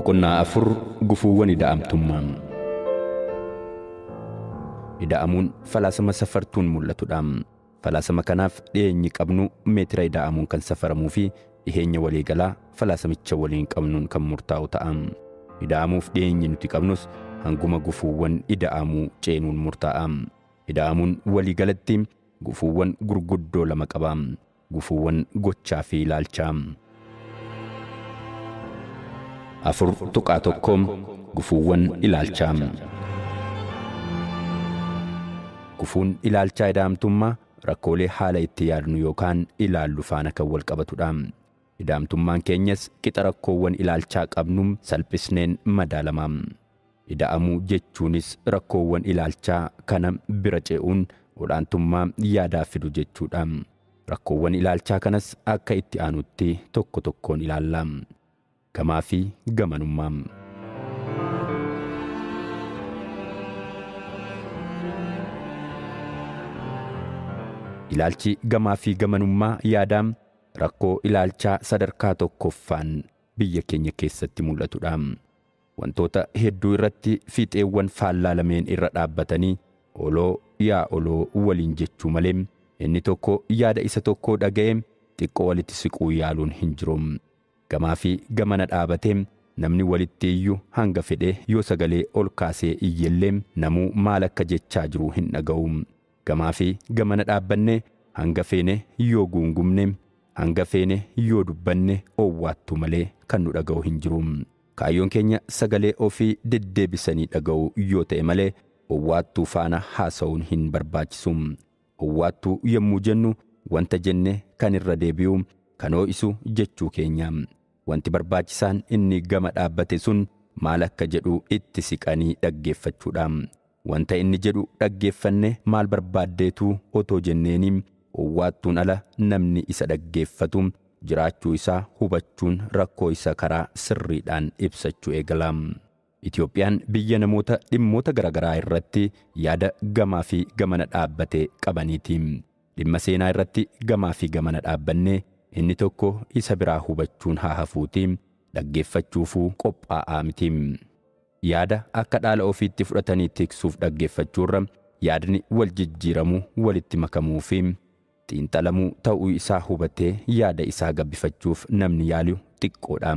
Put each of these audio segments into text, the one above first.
Boqonnaa 4 gufuuwwan ida'amtummaa. Ida'amuun falaasama safartuun mul'atudha. Falaasama kanaaf dhiyeenyi qabnu meetira ida'amuun kan safaramuu fi dhiyeenya waliigalaa falaasamicha waliin qabnuun kan murtaa'u ta'a. Ida'amuuf dhiyeenyi nuti qabnus hanguma gufuuwwan ida'amuu ceenuun murtaa'a. Ida'amuun waliigalatti gufuuwwan gurguddoo lama qaba. Gufuuwwan gochaa fi ilaalchaa. 4.1 Gufuuwwan ilaalchaa. Gufuun ilaalchaa ida'amtummaa rakkoolee haala itti yaadnu yookaan ilaallu faana kan wal qabatudha. Ida'amtummaan keenyas qixa rakkoowwan ilaalchaa qabnu salphisneen madaalama. Ida'amuu jechuunis rakkoowwan ilaalchaa kana bira ce'uun olaantummaa yaadaa fidu jechuudha. Rakkoowwan ilaalchaa kanas akka itti aanutti tokko tokkoon ilaalla. Gamaa fi gamanummaa. Ilaalchi gamaa fi gamanummaa yaadaa rakkoo ilaalchaa sadarkaa tokkoffaan biyya keenya keessatti mul'atudha. Wantoota hedduu irratti fiixeewwan faallaa lameen irra dhaabbatanii oloo yaa oloo waliin jechuu malee inni tokko yaada isa tokkoo dhaga'ee xiqqoo walitti siquu yaaluun hin jiru. Gamaa fi gamana dhaabatee namni walitti iyyuu hanga fedhe yoo sagalee ol kaasee iyyellee namuu maal akka jechaa jiru hin dhaga'u. Gamaa fi gamana dhaabbanne hanga feene yoo guungumne hanga feene yoo dubbanne owwaattu malee kan nu dhaga'u hin jiru. Kaayyoon keenya sagalee ofii deddeebisanii dhaga'u yoo ta'e malee owwaattuu faana haasa'uun hin barbaachisu. Owwaattuu yommuu jennu wanta jenne kan irra deebi'u kan ho'isu jechuu keenya. Wanti barbaachisaan inni gama dhaabbate sun maal akka jedhu itti siqanii dhaggeeffachuudha. Wanta inni jedhu dhaggeeffanne maal barbaaddeetu otoo jenneeni owwaattuun ala namni isa dhaggeeffatu jiraachuu isaa hubachuun rakkoo isa karaa sirriidhaan ibsachuu eegala. Itoophiyaan biyya namoota dhimmoota garaagaraa irratti yaada gamaa fi gamana dhaabbate qabaniiti. Dhimma seenaa irratti gamaa fi gamana dhaabbannee inni tokko isa biraa hubachuun haa hafuuti dhaggeeffachuufuu qophaa'aa miti. Yaada akka dhaala ofiitti fudhatanii tiksuuf dhaggeeffachuurra yaadni wal jijjiiramuu walitti makamuu fi xiinxalamuu ta'uu isaa hubatee yaada isaa gabbifachuuf namni yaalu xiqqoodha.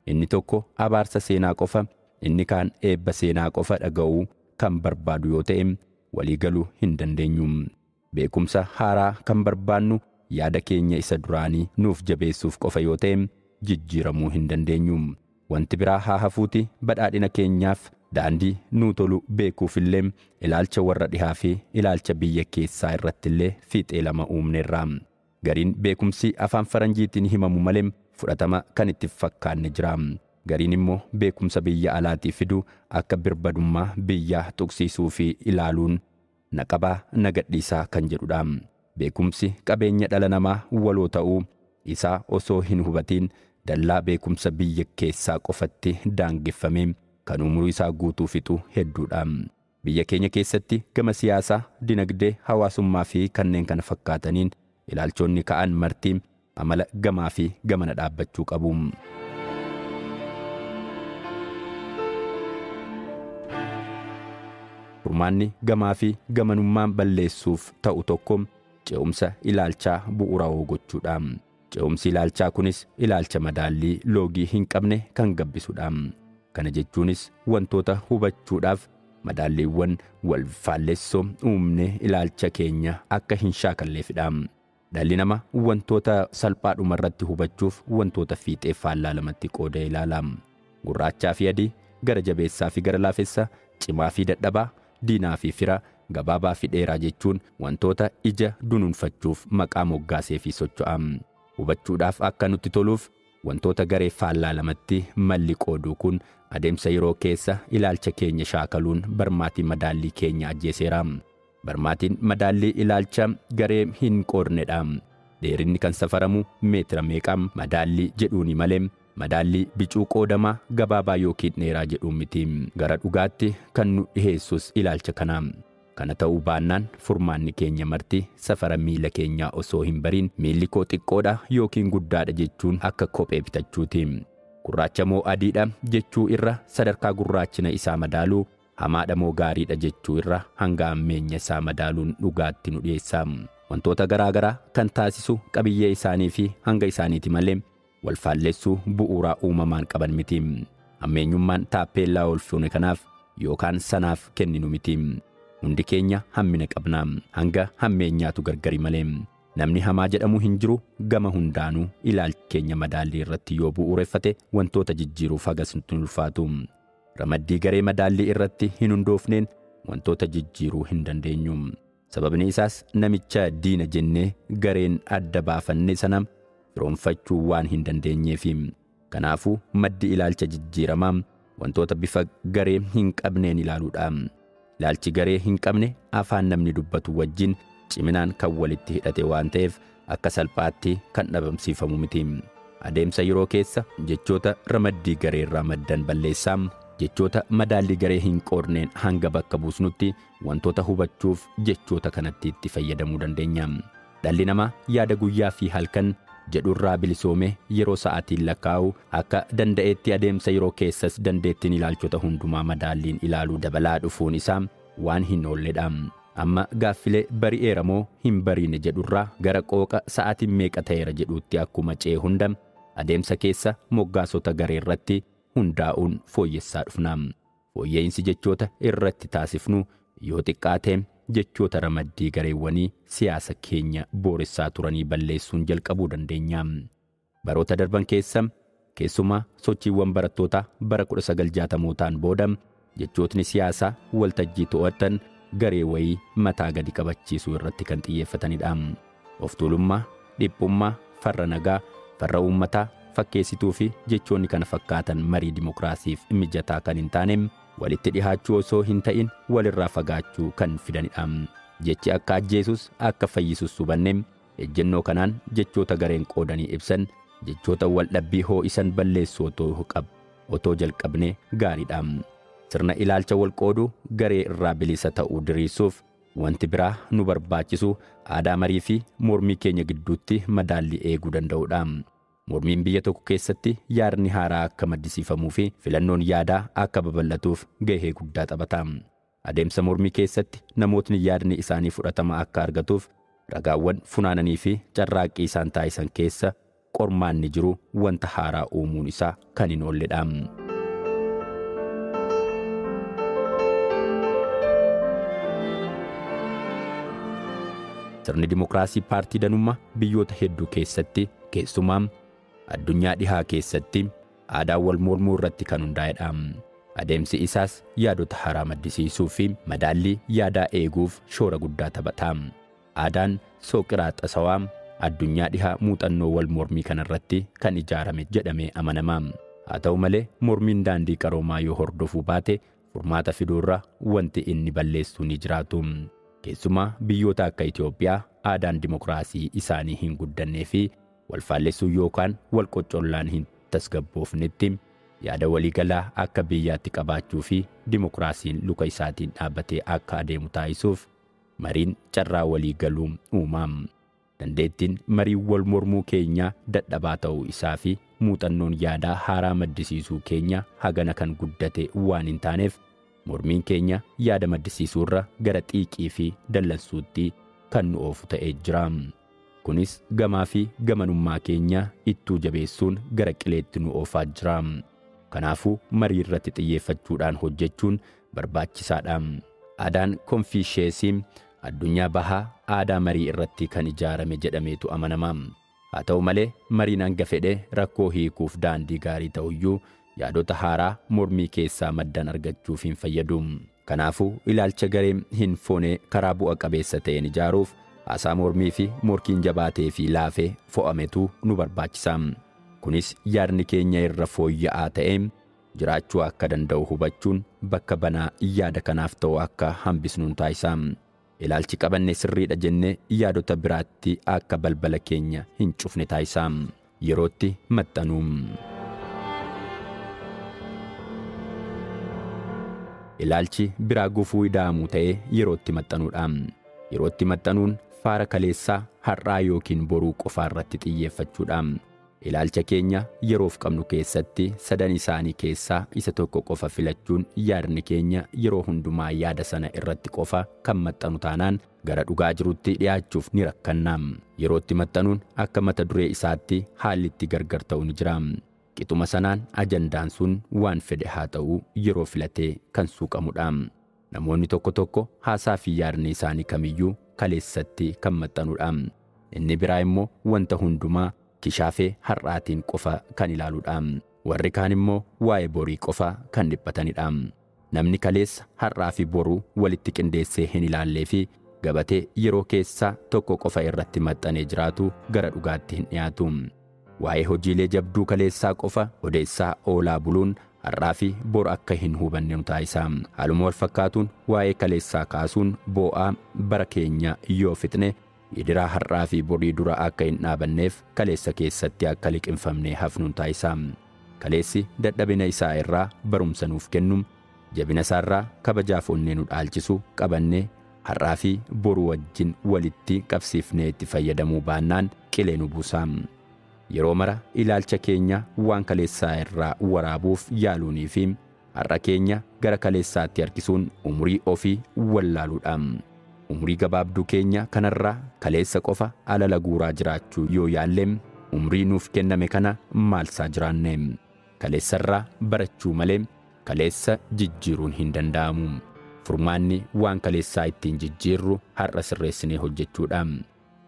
Inni tokko abaarsa seenaa qofa, inni kaan eebba seenaa qofa dhaga'uu kan barbaadu yoo ta'e waliigaluu hin dandeenyu. Beekumsa haaraa kan barbaannu yaada keenya isa duraanii nuuf jabeessuuf qofa yoo ta'e jijjiiramuu hin dandeenyu. Wanti biraa haa hafuuti badhaadhina keenyaaf daandii nuu tolu beekuufillee ilaalcha warra dhihaa fi ilaalcha biyya keessaa irrattillee fiixee lama uumneerra. Gariin beekumsi afaan faranjiitiin himamu malee fudhatama kan itti fakkaanne jira. Gariin immoo beekumsa biyya alaatii fidu akka birbadummaa biyyaa tuqsiisuu fi ilaaluun naqabaa nagadhiisaa kan jedhudha. Beekumsi qabeenya dhala namaa waloo ta'uu isaa osoo hin hubatiin dallaa beekumsa biyya keessaa qofatti daangeffame kan umurii isaa guutuu fixu hedduudha. Biyya keenya keessatti gama siyaasaa, dinagdee, hawaasummaa fi kanneen kana fakkaataniin ilaalchonni ka'an marti amala gamaa fi gamana dhaabbachuu qabu. Furmaanni gamaa fi gamanummaan balleessuuf ta'u tokko ce'umsa ilaalchaa bu'uurawoo gochuudha. Ce'umsi ilaalchaa kunis ilaalcha madaallii loogii hin qabne kan gabbisudha. Kana jechuunis wantoota hubachuudhaaf madaalliiwwan wal faallessoo uumne ilaalcha keenya akka hin shaakalleefidha. Dhalli namaa wantoota salphaadhuma irratti hubachuuf wantoota fiixee faallaa lamatti qooda ilaala. Gurraachaa fi adii, gara jabeessaa fi gara laafessa, cimaa fi dadhabaa, diinaa fi fira, gabaabaa fi dheeraa jechuun wantoota ija dunuunfachuuf maqaa moggaasee fi socho'a. Hubachuudhaaf akka nutti toluuf wantoota garee faallaa lamatti malli qooduu kun adeemsa yeroo keessa ilaalcha keenya shaakaluun barmaatii madaallii keenya ajjeeseera. Barmaatiin madaallii ilaalcha garee hin qoodnedha. Dheerinni kan safaramu meetira meeqa madaallii jedhuuni malee madaallii bicuu qoodamaa gabaabaa yookiin dheeraa jedhuun miti. Gara dhugaatti kan nu dhiheessus ilaalcha kana. Kana ta'uu baannaan furmaanni keenya marti safara miila keenyaa osoo hin bariin miilli koo xiqqoodha yookiin guddaadha jechuun akka kophee bitachuuti. Gurraacha moo adiidha jechuu irra sadarkaa gurraachina isaa madaaluu, hamaadha moo gaariidha jechuu irra hanga hammeenya isaa madaaluun dhugaatti nu dhiyeessa. Wantoota garaa garaa kan taasisu qabiyyee isaanii fi hanga isaaniiti malee wal faallessuu bu'uuraa uumamaan qaban miti. Hammeenyummaan taappeellaa ol fuune kanaaf yookaan sanaaf kenninu miti. Hundi keenya hammina qabna. Hanga hammeenyaatu gargari malee. Namni hamaa jedhamu hin jiru. Gama hundaanuu ilaalchi keenya madaallii irratti yoo bu'uureffate wantoota jijjiiruuf hagas nutti ulfaatu. Ramaddii garee madaallii irratti hin hundoofneen wantoota jijjiiruu hin dandeenyu. Sababni isaas namicha diina jennee gareen adda baafanne sana firoonfachuu waan hin dandeenyeefi. Kanaafuu maddi ilaalcha jijjiiramaa wantoota bifa garee hin qabneen ilaaluudha. Ilaalchi garee hin qabne afaan namni dubbatu wajjin ciminaan kan walitti hidhate waan ta'eef akka salphaatti kan dhabamsiifamu miti. Adeemsa yeroo keessa jechoota ramaddii garee irraa maddan balleessaa, jechoota madaallii garee hin qoodneen hanga bakka buusnutti wantoota hubachuuf jechoota kanatti itti fayyadamuu dandeenya. Dhalli namaa yaada guyyaa fi halkan jedhurraa bilisoome yeroo sa'aatiin lakkaa'u akka danda'etti adeemsa yeroo keessas dandeettiin ilaalchota hundumaa madaalliin ilaaluu dabalaa dhufuun isaa waan hin oolledha. Amma gaaffilee bari'eera moo hin bariine jedhurraa gara qooqa sa'aatiin meeqa ta'eera jedhuutti akkuma ce'e hunda adeemsa keessa moggaasota garee irratti hundaa'uun fooyyessaa dhufna. Fooyya'insi jechoota irratti taasifnu yoo xiqqaate jechoota ramaddii gareewwanii siyaasa keenya booressaa turanii balleessuun jalqabuu dandeenya. Baroota darban keessa keessumaa sochiiwwan barattootaa bara 1960mootaan booda jechootni siyaasaa waltajjii to'atan garee wayii mataa gadi qabachiisuu irratti kan xiyyeeffatanidha. Of tuulummaa, dhiphummaa, farra nagaa, farra uummataa, fakkeessituu fi jechoonni kana fakkaatan marii dimokiraasiif mijataa kan hin taane walitti dhihaachuu osoo hin ta'in walirraa fagaachuu kan fidanidha. Jechi akka ajjeesus akka fayyisus hubanne ejjennoo kanaan jechoota gareen qoodanii ibsan jechoota wal dhabbii hoo'isan balleessuu otoo jalqabne gaariidha. Sirna ilaalcha wal qooduu garee irraa bilisa ta'uu diriirsuuf wanti biraa nu barbaachisu aadaa marii fi mormii keenya gidduutti madaallii eeguu danda'udha. Mormiin biyya tokko keessatti yaadni haaraa akka maddisiifamuu fi filannoon yaadaa akka babal'atuuf gahee guddaa taphata. Adeemsa mormii keessatti namootni yaadni isaanii fudhatama akka argatuuf ragaawwan funaananii fi carraaqqii isaan taasisan keessa qormaanni jiru wanta haaraa uumuun isaa kan hin oolledha. Sirni dimokiraasii paartii danummaa biyyoota hedduu keessatti keessumaa addunyaa dhihaa keessatti aadaa wal mormuu irratti kan hundaa'edha. Adeemsi isaas yaadota haaraa maddisiisuu fi madaallii yaadaa eeguuf shoora guddaa taphata. Aadaan Sooqiraaxasawaa addunyaa dhihaa muuxannoo wal mormii kanarratti kan ijaarame jedhamee amanama. Haa ta'u malee mormiin daandii qaroomaa yoo hordofuu baate furmaata fiduurra wanti inni balleessu ni jiraatu. Keessumaa biyyoota akka Itoophiyaa aadaan dimokiraasii isaanii hin guddannee fi wal faallessuu yookaan wal qoccollaan hin tasgabboofnetti yaada waliigalaa akka biyyaatti qabaachuu fi dimokiraasiin luka isaatiin dhaabbatee akka adeemu taasisuuf mariin carraa waliigaluu uumaa. Dandeettiin marii wal mormuu keenyaa dadhabaa ta'uu isaa fi muuxannoon yaadaa haaraa maddisiisuu keenya hagana kan guddate waan hin taaneef mormiin keenya yaada maddisiisuurra gara xiiqii fi dallansuutti kan nu oofu ta'ee jira. Kunis gamaa fi gamanummaa keenya ittuu jabeessuun gara qileetti nu oofaa jira. Kanaafuu marii irratti xiyyeeffachuudhaan hojjechuun barbaachisaadha. Aadaan Konfiisheesii addunyaa bahaa aadaa marii irratti kan ijaarame jedhameetu amanama. Haa ta'u malee mariin hanga fedhe rakkoo hiikuuf daandii gaarii ta'uyyuu yaadota haaraa mormii keessaa maddan argachuuf hin fayyadu. Kanaafuu ilaalcha garee hin foone karaa bu'a qabeessa ta'een ijaaruuf haasaa mormii fi morkiin jabaatee fi laafee fo'ametu nu barbaachisa. Kunis yaadni keenya irra fooyya'aa ta'ee jiraachuu akka danda'u hubachuun bakka banaa yaada kanaaf ta'u akka hambisnuun taasisa. Ilaalchi qabanne sirriidha jennee yaadota biraatti akka balbala keenya hin cufne taasisa. Yerootti maxxanuu. Ilaalchi biraa gufuu ida'amuu ta'ee yerootti maxxanuudha. Yerootti maxxanuun faara kaleessaa har'aa yookiin boruu qofaa irratti xiyyeeffachuudha. Ilaalcha keenya yeroof qabnu keessatti sadan isaanii keessaa isa tokko qofa filachuun yaadni keenya yeroo hundumaa yaada sana irratti qofa kan maxxanu taanaan gara dhugaa jirutti dhiyaachuuf ni rakkanna. Yerootti maxxanuun akka mata duree isaatti haalli itti gargar ta'u ni jira. Qixuma sanaan ajandaan sun waan fedhe haa ta'u yeroo filatee kan suuqamudha. Namoonni tokko tokko haasaa fi yaadni isaanii kamiyyuu kaleessatti kan maxxanudha. Inni biraa immoo wanta hundumaa kishaafee har'aatiin qofa kan ilaaludha. Warri kaan immoo waa'ee borii qofa kan dhiphatanidha. Namni kaleessa har'aa fi boruu walitti qindeessee hin ilaallee fi gabatee yeroo keessaa tokko qofa irratti maxxanee jiraatu gara dhugaatti hin dhiyaatu. Waa'ee hojiilee jabduu kaleessaa qofa odeessaa oolaa buluun har'aa fi boru akka hin hubanne nu taasisa. Haaluma wal fakkaatuun waa'ee kaleessaa kaasuun boo'aa bara keenya yoo fixne gidiraa har'aa fi borii dura akka hin dhaabanneef kaleessa keessatti akka liqinfamnee hafnu nu taasisa. Kaleessi dadhabina isaa irraa barumsa nuuf kennu, jabina isaarraa kabajaaf onnee nu dhaalchisu qabannee har'aa fi boruu wajjin walitti qabsiifnee itti fayyadamuu baannaan qilee nu buusa. Yeroo mara ilaalcha keenya waan kaleessaa irraa waraabuuf yaaluunii fi har'a keenya gara kaleessaatti harkisuun umurii ofii wallaaluudha. Umurii gabaabduu keenya kanarraa kaleessa qofa alala guuraa jiraachuu yoo yaalle umurii nuuf kenname kana maalsaa jiraanne. Kaleessarraa barachuu malee kaleessa jijjiiruun hin danda'amu. Furmaanni waan kaleessaa ittiin jijjiirru har'a sirreessinee hojjechuudha.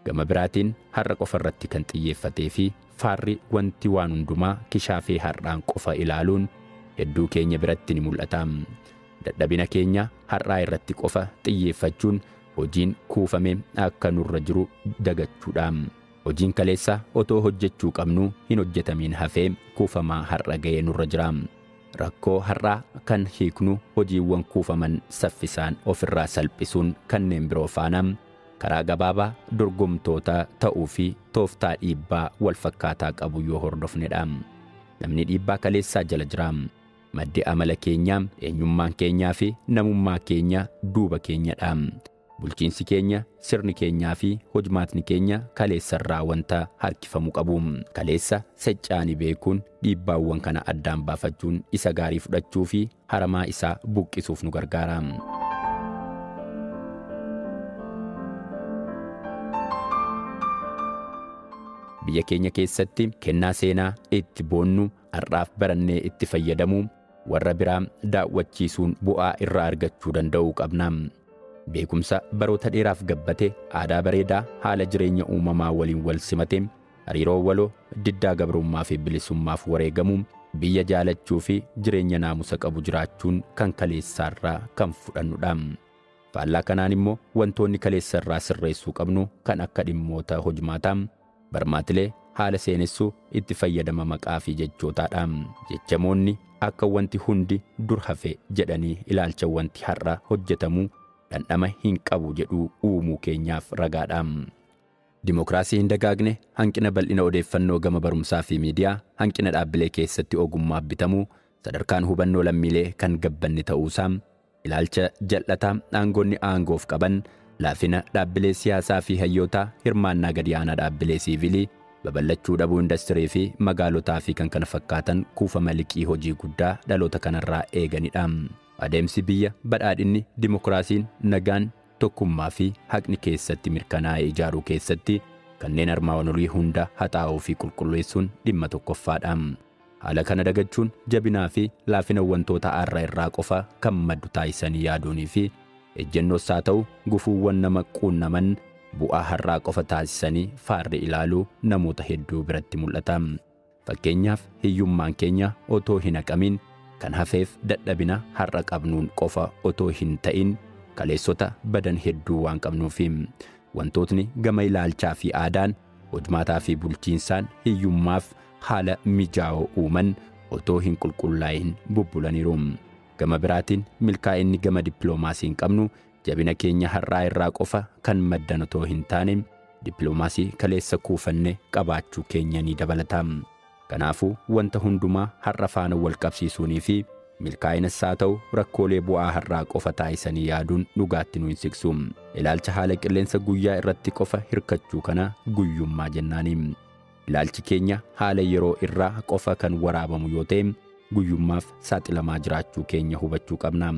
Gama biraatiin har'a qofa irratti kan xiyyeeffatee fi faarri wanti waan hundumaa kishaafee har'aan qofa ilaaluun hedduu keenya biratti ni mul'ata. Dadhabina keenya har'aa irratti qofa xiyyeeffachuun hojiin kuufame akka nurra jiru dagachuudha. Hojiin kaleessa otoo hojjechuu qabnu hin hojjetamiin hafee kuufamaa har'a ga'ee nurra jira. Rakkoo har'aa kan hiiknu hojiiwwan kuufaman saffisaan ofirraa salphisuun kanneen biroo faana karaa gabaabaa dorgomtoota ta'uu fi tooftaa dhiibbaa wal fakkaataa qabu yoo hordofnedha. Namni dhiibbaa kaleessaa jala jira. Maddi amala keenyaa, eenyummaan keenyaa fi namummaa keenya duuba keenyadha. Bulchiinsi keenya, sirni keenyaa fi hojmaatni keenya kaleessarraa wanta harkifamuu qabu. Kaleessa seccaanii beekuun dhiibbaawwan kana addaan baafachuun isa gaarii fudhachuu fi haramaa isaa buqqisuuf nu gargaara. Biyya keenya keessatti kennaa seenaa itti boonnu har'aaf barannee itti fayyadamuu warra biraa daawwachiisuun bu'aa irraa argachuu danda'uu qabna. Beekumsa baroota dheeraaf gabbate, aadaa bareedaa, haala jireenya uumamaa waliin wal simate, hariiroo waloo, diddaa gabrummaa fi bilisummaaf wareegamuu, biyya jaalachuu fi jireenya naamusa qabu jiraachuun kan kaleessaarraa kan fudhannudha. Faallaa kanaan immoo wantoonni kaleessarraa sirreessuu qabnu kan akka dhimmoota hojmaataa, barmaatilee, haala seenessuu, itti fayyadama maqaa fi jechootaadha. Jechamoonni akka wanti hundi dur hafe jedhanii ilaalcha wanti har'a hojjetamuu dhandhama hin qabu jedhu uumuu keenyaaf ragaadha. Dimookiraasii hin dagaagne, hanqina bal'ina odeeffannoo gama barumsaa fi miidiyaa, hanqina dhaabbilee keessatti ogummaa bitamuu, sadarkaan hubannoo lammiilee kan gabbanne ta'uusaa, ilaalcha jal'ataa aangoonni aangoof qaban, laafina dhaabbilee siyaasaa fi hayyootaa, hirmaannaa gadi aanaa dhaabbilee siivilii, babal'achuu dhabuu industirii fi magaalotaa fi kan kana fakkaatan kuufama liqii hojii guddaa dhaloota kanarraa eeganidha. Adeemsi biyya badhaadhinni, dimookiraasiin, nagaan, tokkummaa fi haqni keessatti mirkanaa'ee ijaaruu keessatti kanneen armaan olii hunda haxaa'uu fi qulqulleessuun dhimma tokkoffaadha. Haala kana dagachuun jabinaa fi laafina wantoota har'a irraa qofa kan maddu taasisanii yaaduunii fi ejjennoos haa ta'u gufuuwwan nama quunnaman bu'aa har'aa qofa taasisanii faarri ilaaluu namoota hedduu biratti mul'ata. Fakkeenyaaf hiyyummaan keenya otoo hin haqamin kan hafeef dadhabina har'a qabnuun qofa otoo hin ta'in kaleessota badan hedduu waan qabnuufi wantootni gama ilaalchaa fi aadaan hojmaataa fi bulchiinsaan hiyyummaaf haala mijaa'oo uuman otoo hin qulqullaa'in bubbulaniiru. Gama biraatiin milkaa'inni gama dippiloomaasii hin qabnu jabina keenya har'aa irraa qofa kan maddan otoo hin taane dippiloomaasii kaleessa kuufanne qabaachuu keenya ni dabalata. Kanaafuu wanta hundumaa har'a faana wal qabsiisuunii fi milkaa'inas haa ta'u rakkoolee bu'aa har'aa qofa taasisanii yaaduun dhugaatti nu hin siqsu. Ilaalcha haala qilleensa guyyaa irratti qofa hirkachuu kana guyyummaa jennaani. Ilaalchi keenya haala yeroo irraa qofa kan waraabamu yoo ta'e guyyummaaf saaxilamaa jiraachuu keenya hubachuu qabna.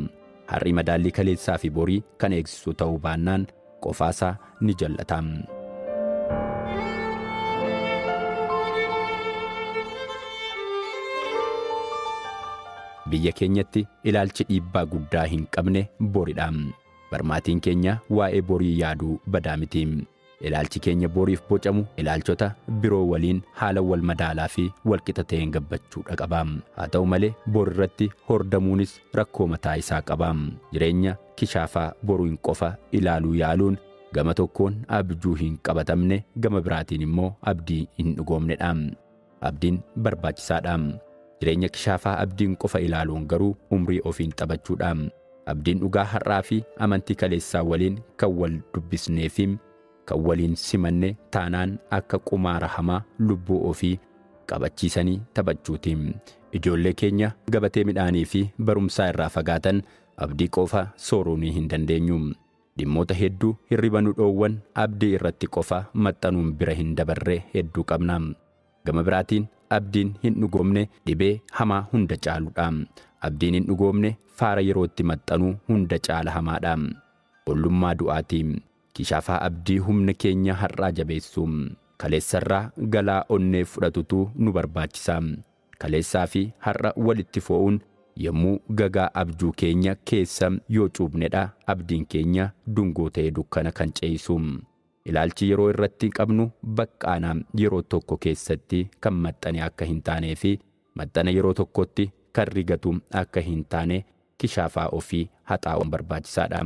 Har'i madaallii kaleessaa fi borii kan eegsisu ta'uu baannaan qofaasaa ni jallata. Biyya keenyatti ilaalchi dhiibbaa guddaa hin qabne boridha. Barmaatiin keenya waa'ee borii yaaduu badaa miti. Ilaalchi keenya boriif bocamu ilaalchota biroo waliin haala wal madaalaa fi wal qixa ta'een gabbachuudha qaba. Haa ta'u malee bor irratti hordamuunis rakkoo mataa isaa qaba. Jireenya kishaafaa boruun qofa ilaaluu yaaluun gama tokkoon abjuu hin qabatamne, gama biraatiin immoo abdii hin dhugoomnedha. Abdiin barbaachisaadha. Jireenya kishaafaa abdiin qofa ilaaluun garuu umrii ofiin taphachuudha. Abdiin dhugaa har'aa fi amantii kaleessaa waliin kan wal dubbisnee fi kan waliin simanne taanaan akka qumaara hamaa lubbuu ofii qabachiisanii taphachuuti. Ijoollee keenya gabatee midhaanii fi barumsaa irraa fagaatan abdii qofa sooruu hin dandeenyu. Dhimmoota hedduu hirriba nu dhoowwan abdii irratti qofa maxxanuun bira hin dabarre hedduu qabna. Gama biraatiin abdiin hin dhugoomne dhibee hamaa hunda caaludha. Abdiin hin dhugoomne faara yerootti maxxanuu hunda caala hamaadha. Ollummaa du'aati. Kishaafaa abdii humna keenya har'aa jabeessu. Kaleessarraa galaa onnee fudhatutu nu barbaachisa. Kaleessaa fi har'a walitti fo'uun yommuu gagaa abjuu keenya keessa yoo cuubnedha abdiin keenya dungoo ta'ee dukkana kan ce'isu. Ilaalchi yeroo irratti qabnu baqqaanaa yeroo tokko keessatti kan maxxane akka hin taanee fi maxxana yeroo tokkotti kan rigatu akka hin taane kishaafaa ofii haxaa'uun barbaachisaadha.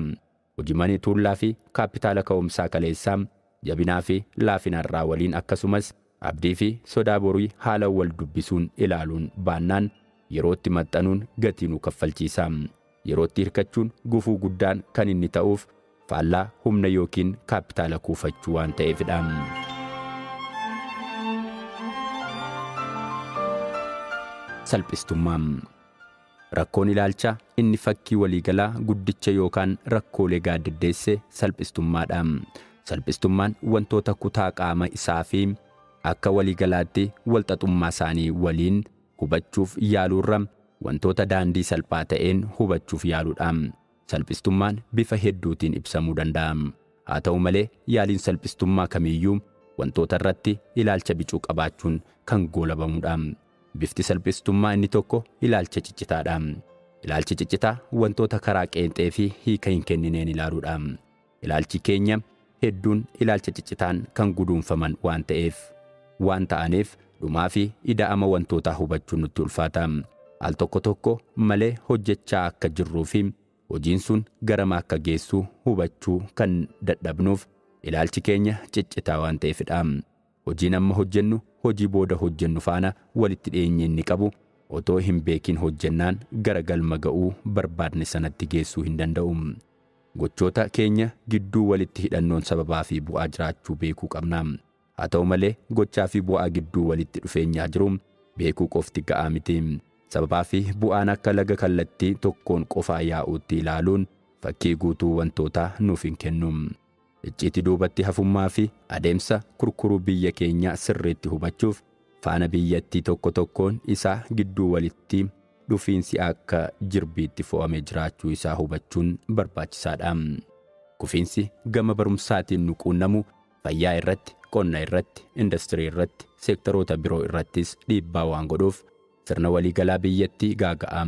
Hojii tuullaa fi kaapitaala ka'umsaa kaleessaa jabinaa fi laafinarraa waliin akkasumas abdii fi sodaa borii haala wal dubbisuun ilaaluun baannaan yerootti maxxanuun gatii nu kaffalchiisa. Yerootti hirkachuun gufuu guddaan kan inni ta'uuf faallaa humna yookiin kaapitaala kuufachuu waan ta'eefidha. Salphistummaa. Rakkoon ilaalcha inni fakkii waliigalaa guddicha yookaan rakkoolee gaaddiddeesse salphistummaadha. Salphistummaan wantoota kutaa qaama isaa fi akka waliigalaatti walxaxummaa isaanii waliin hubachuuf yaaluurra wantoota daandii salphaa ta'een hubachuuf yaaluudha. Salphistummaan bifa hedduutiin ibsamuu danda'a. Haa ta'u malee yaaliin salphistummaa kamiiyyuu wantoota irratti ilaalcha bicuu qabaachuun kan goolabamudha. Bifti salphistummaa inni tokko ilaalcha ciccitaadha. Ilaalchi ciccitaa wantoota karaa qeenxee fi hiika hin kennineen ilaaluudha. Ilaalchi keenya hedduun ilaalcha ciccitaan kan guduunfaman waan ta'aniif dhumaa fi ida'ama wantootaa hubachuun nutti ulfaata. Al tokko tokko malee hojjechaa akka jirruu fi hojiin sun garama akka geessu hubachuu kan dadhabnuuf ilaalchi keenya ciccitaa waan ta'eefidha. Hojiin amma hojjennu hojii booda hojjennu faana walitti dhiyeenya inni qabu otoo hin beekin hojjennaan gara galma ga'uu barbaadne sanatti geessuu hin danda'u. Gochoota keenya gidduu walitti hidhannoon sababaa fi bu'aa jiraachuu beekuu qabna. Haa ta'u malee gochaa fi bu'aa gidduu walitti dhufeenyaa jiru beekuu qofti ga'aa miti. Sababaa fi bu'aan akka laga kallattii tokkoon qofaa yaa'uutti ilaaluun fakkii guutuu wantootaa nuuf hin kennu. Icciitii duubatti hafummaa fi adeemsa kurkuruu biyya keenyaa sirriitti hubachuuf faana biyyattii tokko tokkoon isaa gidduu walitti dhufiinsi akka jirbiitti fo'amee jiraachuu isaa hubachuun barbaachisaadha. Kufiinsi gama barumsaatiin nu quunnamu fayyaa irratti, qonna irratti, industirii irratti, seektaroota biroo irrattis dhiibbaa waan godhuuf sirna waliigalaa biyyattii gaaga'a.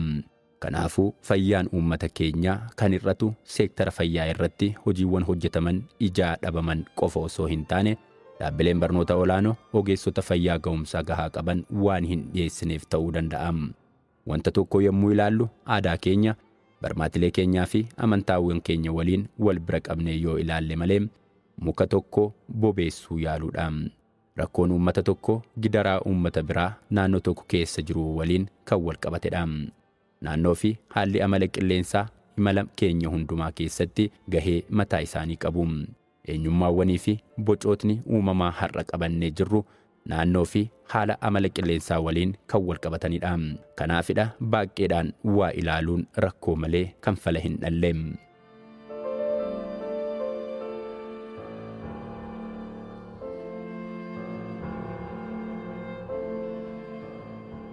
Kanaafuu fayyaan uummata keenyaa kan hir'atu seektara fayyaa irratti hojiiwwan hojjetaman ijaa dhabaman qofa osoo hin taane dhaabbileen barnoota olaanoo ogeessota fayyaa ga'umsaa gahaa qaban waan hin dhiyeessineef ta'uu danda'a. Wanta tokko yommuu ilaallu aadaa keenya, barmaatilee keenyaa fi amantaawwan keenya waliin wal bira qabnee yoo ilaalle malee muka tokko bobeessuu yaaluudha. Rakkoon uummata tokko gidaraa uummata biraa naannoo tokko keessa jiru waliin kan wal qabatedha. Naannoo fi haalli amala qilleensaa imala keenya hundumaa keessatti gahee mataa isaanii qabu. Eenyummaawwanii fi bocootni uumamaa har'a qabannee jirru naannoo fi haala amala qilleensaa waliin kan wal qabatanidha. Kanaafidha baqqeedhaan waa ilaaluun rakkoo malee kan fala hin dhalle.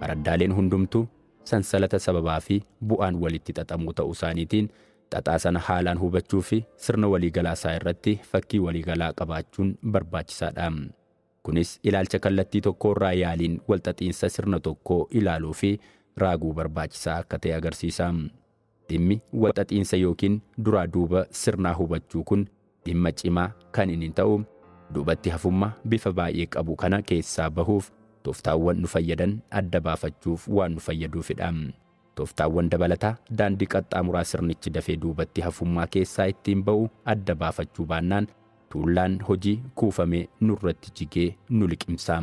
Araddaaleen hundumtuu sansalata sababaa fi bu'aan walitti xaxamuu ta'uu isaaniitiin xaxaa sana haalaan hubachuu fi sirna waliigalaa isaa irratti fakkii waliigalaa qabaachuun barbaachisaadha. Kunis ilaalcha kallattii tokkorraa yaaliin walxaxiinsa sirna tokkoo ilaaluu fi raaguu barbaachisaa akka ta'e agarsiisa. Dhimmi walxaxiinsa yookiin duraa duuba sirnaa hubachuu kun dhimma cimaa kan inni ta'u duubatti hafummaa bifa baay'ee qabu kana keessaa bahuuf tooftaawwan nu fayyadan adda baafachuuf waan nu fayyaduufidha. Tooftaawwan dabalataa daandii qaxxaamuraa sirnichi dafee duubatti hafummaa keessaa ittiin ba'u adda baafachuu baannaan tuullaan hojii kuufamee nurratti jigee nu liqimsa.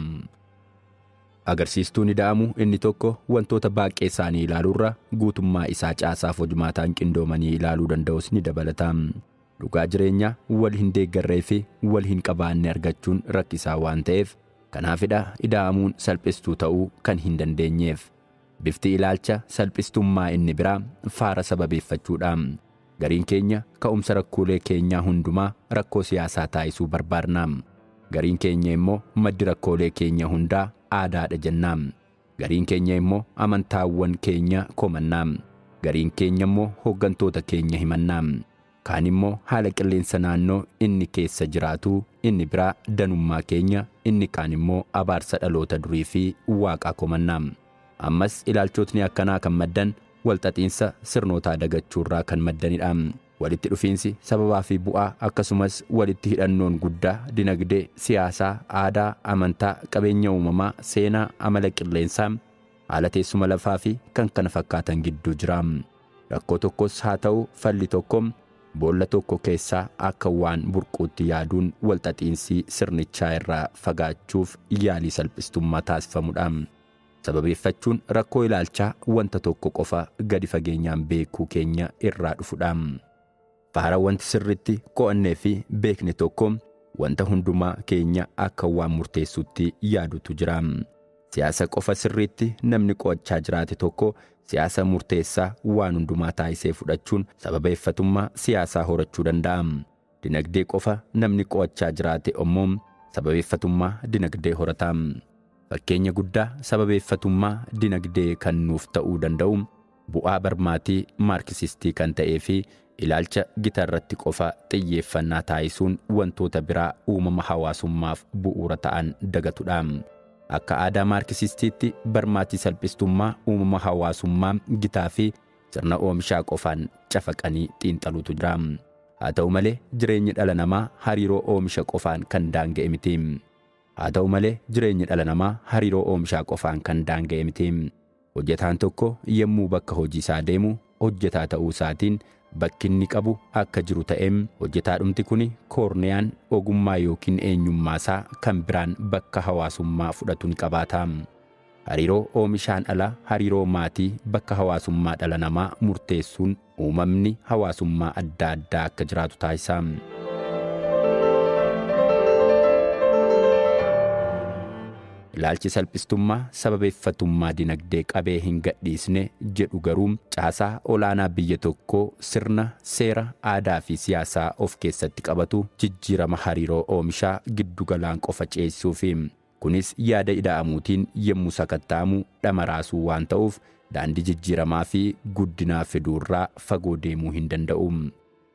Agarsiistuun ida'amu inni tokko wantoota baaqee isaanii ilaaluurra guutummaa isaa caasaaf hojmaataan qindoomanii ilaaluu danda'us ni dabalata. Dhugaa jireenyaa wal hin deeggarree fi wal hin qabaanne argachuun rakkisaa waan ta'eef kanaafidha ida'amuun salphistuu ta'uu kan hin dandeenyeef. Bifti ilaalcha salphistummaa inni biraa faara sababeeffachuudha. Gariin keenya ka'umsa rakkoolee keenyaa hundumaa rakkoo siyaasaa taasisuu barbaadna. Gariin keenya immoo maddi rakkoolee keenya hundaa aadaadha jenna. Gariin keenya immoo amantaawwan keenya komanna. Gariin keenya immoo hooggantoota keenya himanna. Kaan immoo haala qilleensa naannoo inni keessa jiraatu, inni biraa danummaa keenya, inni kaan immoo abaarsa dhaloota durii fi waaqaa komanna. Ammas ilaalchotni akkanaa kan maddan walxaxiinsa sirnootaa dagachuurraa kan maddanidha. Walitti dhufiinsi sababaa fi bu'aa akkasumas walitti hidhannoon guddaa dinagdee, siyaasaa, aadaa, amantaa, qabeenya uumamaa, seenaa, amala qilleensaa, haala teessuma lafaa fi kan kana fakkaatan gidduu jira. Rakkoo tokkos haa ta'u falli tokko boolla tokko keessaa akka waan burquutti yaaduun walxaxiinsi sirnichaa irraa fagaachuuf yaalii salphistummaa taasifamudha. Sababeeffachuun rakkoo ilaalchaa wanta tokko qofa gadi fageenyaan beekuu keenya irraa dhufudha. Faara wanti sirriitti qo'annee fi beekne tokko wanta hundumaa keenya akka waan murteessutti yaadutu jira. Siyaasa qofa sirriitti namni qo'achaa jiraate tokko siyaasa murteessaa waan hundumaa taasisee fudhachuun sababeeffatummaa siyaasaa horachuu danda'a. Dinagdee qofa namni qo'achaa jiraate immoo sababeeffatummaa dinagdee horata. Fakkeenya guddaa sababeeffatummaa dinagdee kan nuuf ta'uu danda'u bu'aa barmaatii maarkisistii kan ta'ee fi ilaalcha gita irratti qofa xiyyeeffannaa taasisuun wantoota biraa uumama hawaasummaaf bu'uura ta'an dagatudha. Akka aadaa maarkisistiitti barmaatii salphistummaa uumama hawaasummaa gitaa fi sirna oomishaa qofaan cafaqanii xiinxaluutu jira. Haa ta'u malee jireenyi dhala namaa hariiroo oomisha qofaan kan daanga'e miti. Haa ta'u malee jireenyi dhala namaa hariiroo oomishaa qofaan kan daanga'e miti. Hojjetaan tokko yommuu bakka hojii isaa deemu hojjetaa ta'uu isaatiin bakki inni qabu akka jiru ta'eem hojjetaadhumti kuni koorniyaan ogummaa yookiin eenyummaa isaa kan biraan bakka hawaasummaa fudhatu ni qabaata. Hariiroo oomishaan ala hariiroo maatii bakka hawaasummaa dhala namaa murteessuun uumamni hawaasummaa adda addaa akka jiraatu taasisa. Ilaalchi salphistummaa sababeeffatummaa dinagdee qabee hin gadhiisne jedhu garuu caasaa olaanaa biyya tokkoo sirna seera aadaa fi siyaasaa of keessatti qabatu jijjiirama hariiroo oomishaa giddugalaan qofa ceesisuu fi kunis yaada ida'amuutiin yommuu sakatta'amu dhama raasuu waan ta'uuf daandii jijjiiramaa fi guddinaa fiduurraa fagoo deemuu hin danda'u.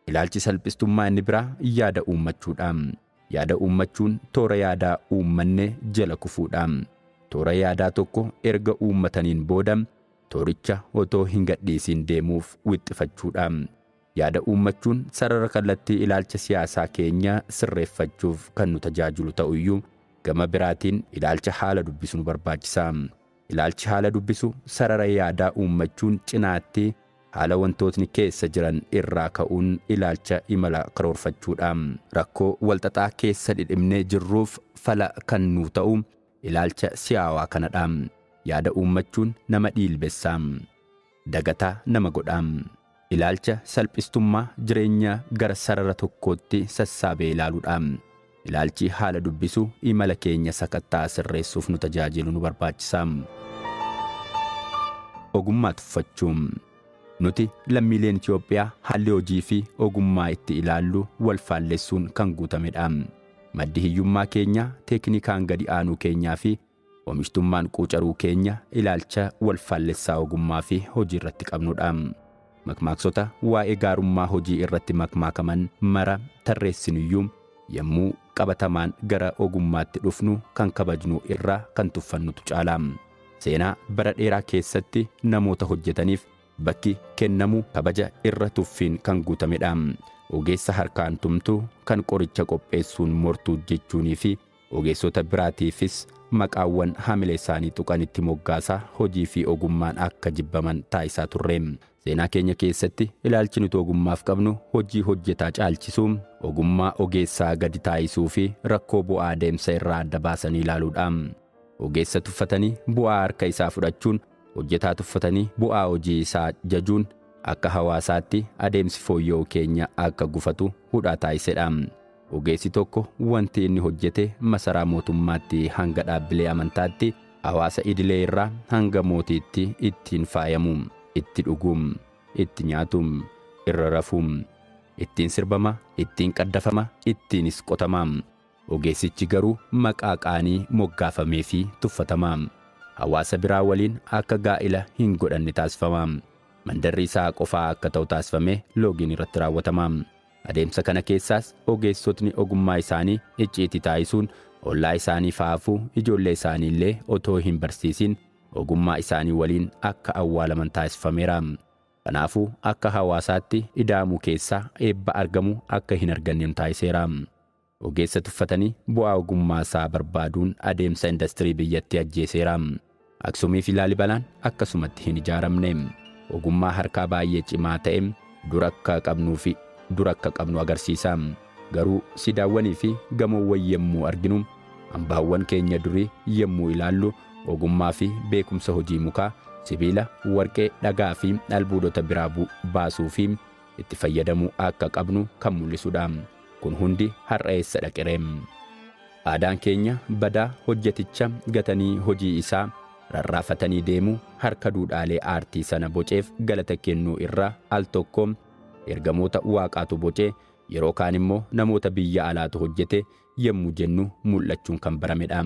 Ilaalchi salphistummaa inni biraa yaada uummachuudha. Yaada uummachuun toora yaadaa uummanne jala kufuudha. Toora yaadaa tokko erga uummataniin booda tooricha otoo hin gadhiisiin deemuuf wixxifachuudha. Yaada uummachuun sarara kallattii ilaalcha siyaasaa keenya sirreeffachuuf kan nu tajaajilu ta'uyyuu gama biraatiin ilaalcha haala dubbisu nu barbaachisa. Ilaalchi haala dubbisu sarara yaadaa uummachuun cinaatti haala wantootni keessa jiran irraa ka'uun ilaalcha imala karoorfachuudha. Rakkoo walxaxaa keessa dhidhimnee jirruuf fala kan nuu ta'u ilaalcha siyaawaa kanadha. Yaada uummachuun nama dhiilbessa. Dagataa nama godha. Ilaalcha salphistummaa jireenya gara sarara tokkootti sassaabee ilaaluudha. Ilaalchi haala dubbisu imala keenya sakattaa sirreessuuf nu tajaajilu nu barbaachisa. Ogummaa tuffachuu. Nuti lammiileen Itoophiyaa haalli hojii fi ogummaa itti ilaallu wal faallessuun kan guutamedha. Maddi hiyyummaa keenya teeknikaan gadi aanuu keenyaa fi Oomishtummaan quucaruu keenya ilaalcha wal faallessaa ogummaa fi hojii irratti qabnudha. Makmaaksota waa'ee gaarummaa hojii irratti makmaakaman mara tarreessinuyyuu yommuu qabatamaan gara ogummaatti dhufnu kan kabajnu irraa kan tuffannutu caala. Seenaa bara dheeraa keessatti namoota hojjetaniif bakki kennamu kabaja irra tuffiin kan guutamedha. Ogeessa harkaan tumtuu kan qoricha qopheessuun mortuu jechuunii fi ogeessota biraatiifis maqaawwan hamilee isaanii tuqanitti moggaasaa hojii fi ogummaan akka jibbaman taasisaa turre. Seenaa keenya keessatti ilaalchi nuti ogummaaf qabnu hojii hojjetaa caalchisuu, ogummaa ogeessaa gadi taasisuu fi rakkoo bu'aa adeemsa irraa adda baasanii ilaaluudha. Ogeessa tuffatanii bu'aa harka isaa fudhachuun, hojjetaa tuffatanii bu'aa hojii isaa jajuun akka hawaasaatti adeemsi fooyya'uu keenya akka gufatu hudhaa taasisedha. Ogeessi tokko wanti inni hojjete masaraa mootummaatti hanga dhaabbilee amantaatti, hawaasa idilee irraa hanga mootiitti ittiin faayamu, itti dhugum, itti nyaatum, irra rafum, ittiin sirbama, ittiin qaddafama, ittiinis qotama. Ogeessichi garuu maqaa qaanii moggaafamee fi tuffatama. Hawaasa biraa waliin akka gaa'ila hin godhanne taasifama. Mandarri isaa qofaa akka ta'u taasifamee loogiin irratti raawwatama. Adeemsa kana keessaas ogeessotni ogummaa isaanii icciitii taasisuun ollaa isaanii faafuu ijoollee isaanii illee otoo hin barsiisin ogummaa isaanii waliin akka awwaalaman taasifameera. Kanaafuu akka hawaasaatti ida'amuu keessaa eebba argamu akka hin arganne taasiseera. Ogeessa tuffatanii bu'aa ogummaa isaa barbaaduun adeemsa indastirii biyyattii ajjeeseera. Aksumii fi Laalibalaan akkasumatti hin ijaaramne. Ogummaa harkaa baay'ee cimaa ta'e dura akka qabnu agarsiisa. Garuu siidaawwanii fi gamoowwan yommuu arginu, hambaawwan keenya durii yommuu ilaallu ogummaa fi beekumsa hojii mukaa, sibiila, warqee, dhagaa fi albuudota biraa baasuu fi itti fayyadamuu akka qabnu kan mul'isudha. Kun hundi har'a eessa dhaqere? Aadaan keenya badaa hojjeticha gatanii hojii isaa rarraafatanii deemuu harka duudhaalee aartii sana boceef galata kennuu irraa al tokko ergamoota waaqaatu bocee yeroo kaan immoo namoota biyya alaatu hojjete yommuu jennu mul'achuun kan baramedha.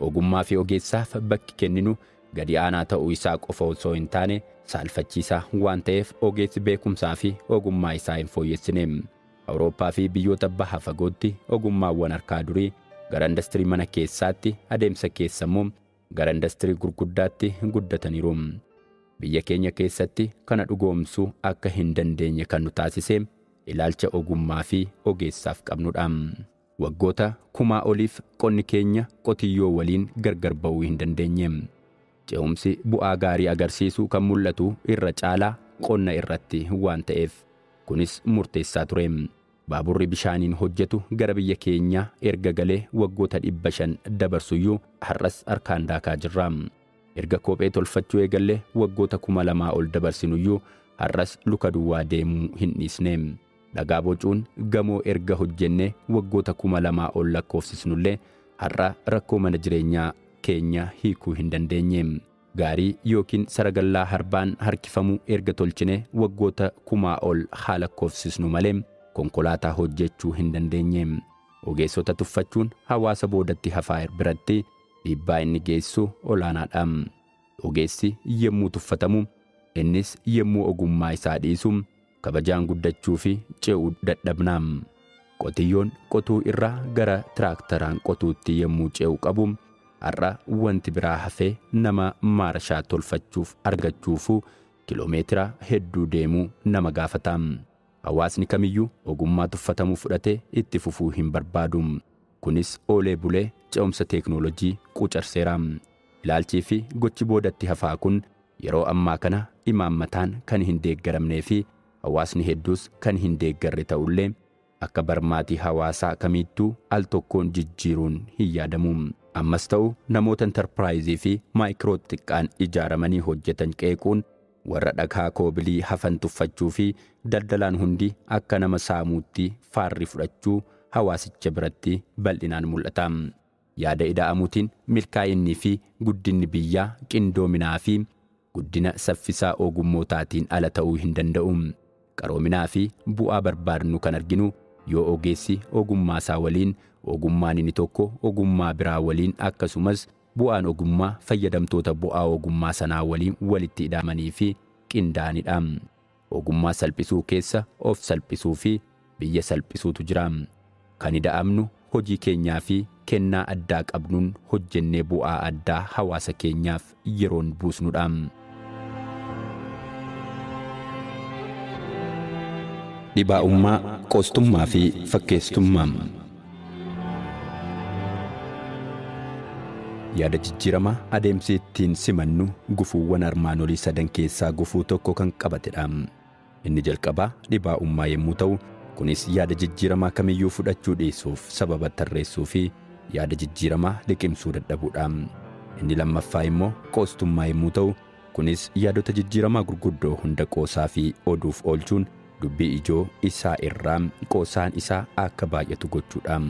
Ogummaa fi ogeessaaf bakki kenninu gadi aanaa ta'uu isaa qofa osoo hin taane saalfachiisaa waan ta'eef ogeessi beekumsaa fi ogummaa isaa hin fooyyessine. Awurooppaa fi biyyoota baha fagootti ogummaawwan harkaa durii gara indastirii mana keessaatti adeemsa keessa immoo gara indastirii gurguddaatti guddataniiru. Biyya keenya keessatti kana dhugoomsuu akka hin dandeenye kan nu taasise ilaalcha ogummaa fi ogeessaaf qabnudha. Waggoota kumaa oliif qonni keenya qotiyyoo waliin gargar ba'uu hin dandeenye. Ce'umsi bu'aa gaarii agarsiisu kan mul'atu irra caalaa qonna irratti waan ta'eef kunis murteessaa ture. Baaburri bishaaniin hojjetu gara biyya keenyaa erga galee waggoota 500 dabarsuyyuu har'as harkaan daakaa jirra. Erga kophee tolfachuu eegallee waggoota 2000 ol dabarsinuyyuu har'as luka duwwaa deemuu hin dhiisne. Dhagaa bocuun gamoo erga hojjenne waggoota 2000 ol lakkoofsisnullee har'a rakkoo mana jireenyaa keenya hiikuu hin dandeenye. Gaarii yookiin saragallaa harbaan harkifamuu erga tolchine waggoota 1000 ol haa lakkoofsisnu malee konkolaataa hojjechuu hin dandeenye. Ogeessota tuffachuun hawaasa boodatti hafaa biratti dhiibbaa inni geessu olaanaadha. Ogeessi yommuu tuffatamu innis yommuu ogummaa isaa dhiisu kabajaan guddachuu fi ce'uu dadhabna. Qotiyyoon qotuu irraa gara tiraaktaraan qotuutti yommuu ce'u qabu har'a wanti biraa hafee nama maarashaa tolfachuuf argachuufu kiloomeetira hedduu deemuu nama gaafata. Hawaasni kamiyyuu ogummaa tuffatamuu fudhatee itti fufuu hin barbaadu. Kunis oolee bulee ce'umsa teeknoolojii quucarseera. Ilaalchii fi gochi boodatti hafaa kun yeroo ammaa kana imaammataan kan hin deeggaramnee fi hawaasni hedduus kan hin deeggarre ta'ullee akka barmaatii hawaasaa kamiittuu al tokkoon jijjiiruun hin yaadamu. Ammas ta'u namoota intarpiraayizii fi maayikiroo xiqqaan ijaaramanii hojjetan qeequun warra dhagaa koobilii hafan tuffachuu fi daldalaan hundi akka nama saamuutti faarri fudhachuu hawaasicha biratti bal'inaan mul'ata. Yaada ida'amuutiin milkaa'inni fi guddinni biyyaa qindoominaa fi guddina saffisaa ogummootaatiin ala ta'uu hin danda'u. Qaroominaa fi bu'aa barbaadnu kan arginu Yoo ogeessi ogummaa isaa waliin, ogummaan inni tokko ogummaa biraa waliin, akkasumas bu'aan ogummaa fayyadamtoota bu'aa ogummaa sanaa waliin walitti hidhamanii fi qindaa'anidha. Ogummaa salphisuu keessa of salphisuu fi biyya salphisuutu jira. Kan ida'amnu hojii keenyaa fi kennaa addaa qabnuun hojjennee bu'aa addaa hawaasa keenyaaf yeroon buusnudha. Dhibaa'ummaa, qoostummaa fi fakkeessummaa. Yaada jijjiiramaa adeemsi ittiin simannu gufuuwwan armaan olii sadan keessaa gufuu tokko kan qabatedha. Inni jalqabaa dhibaa'ummaa yommuu ta'u, kunis yaada jijjiiramaa kamiyyuu fudhachuu dhiisuuf sababa tarreessuu fi yaada jijjiiramaa liqimsuu dadhabuudha. Inni lammaffaa immoo qoostummaa yommuu ta'u, kunis yaadota jijjiiramaa gurguddoo hunda qoosaa fi oduuf oolchuun dubbii ijoo isaa irraa qoosaan isaa akka baay'atu gochuudha.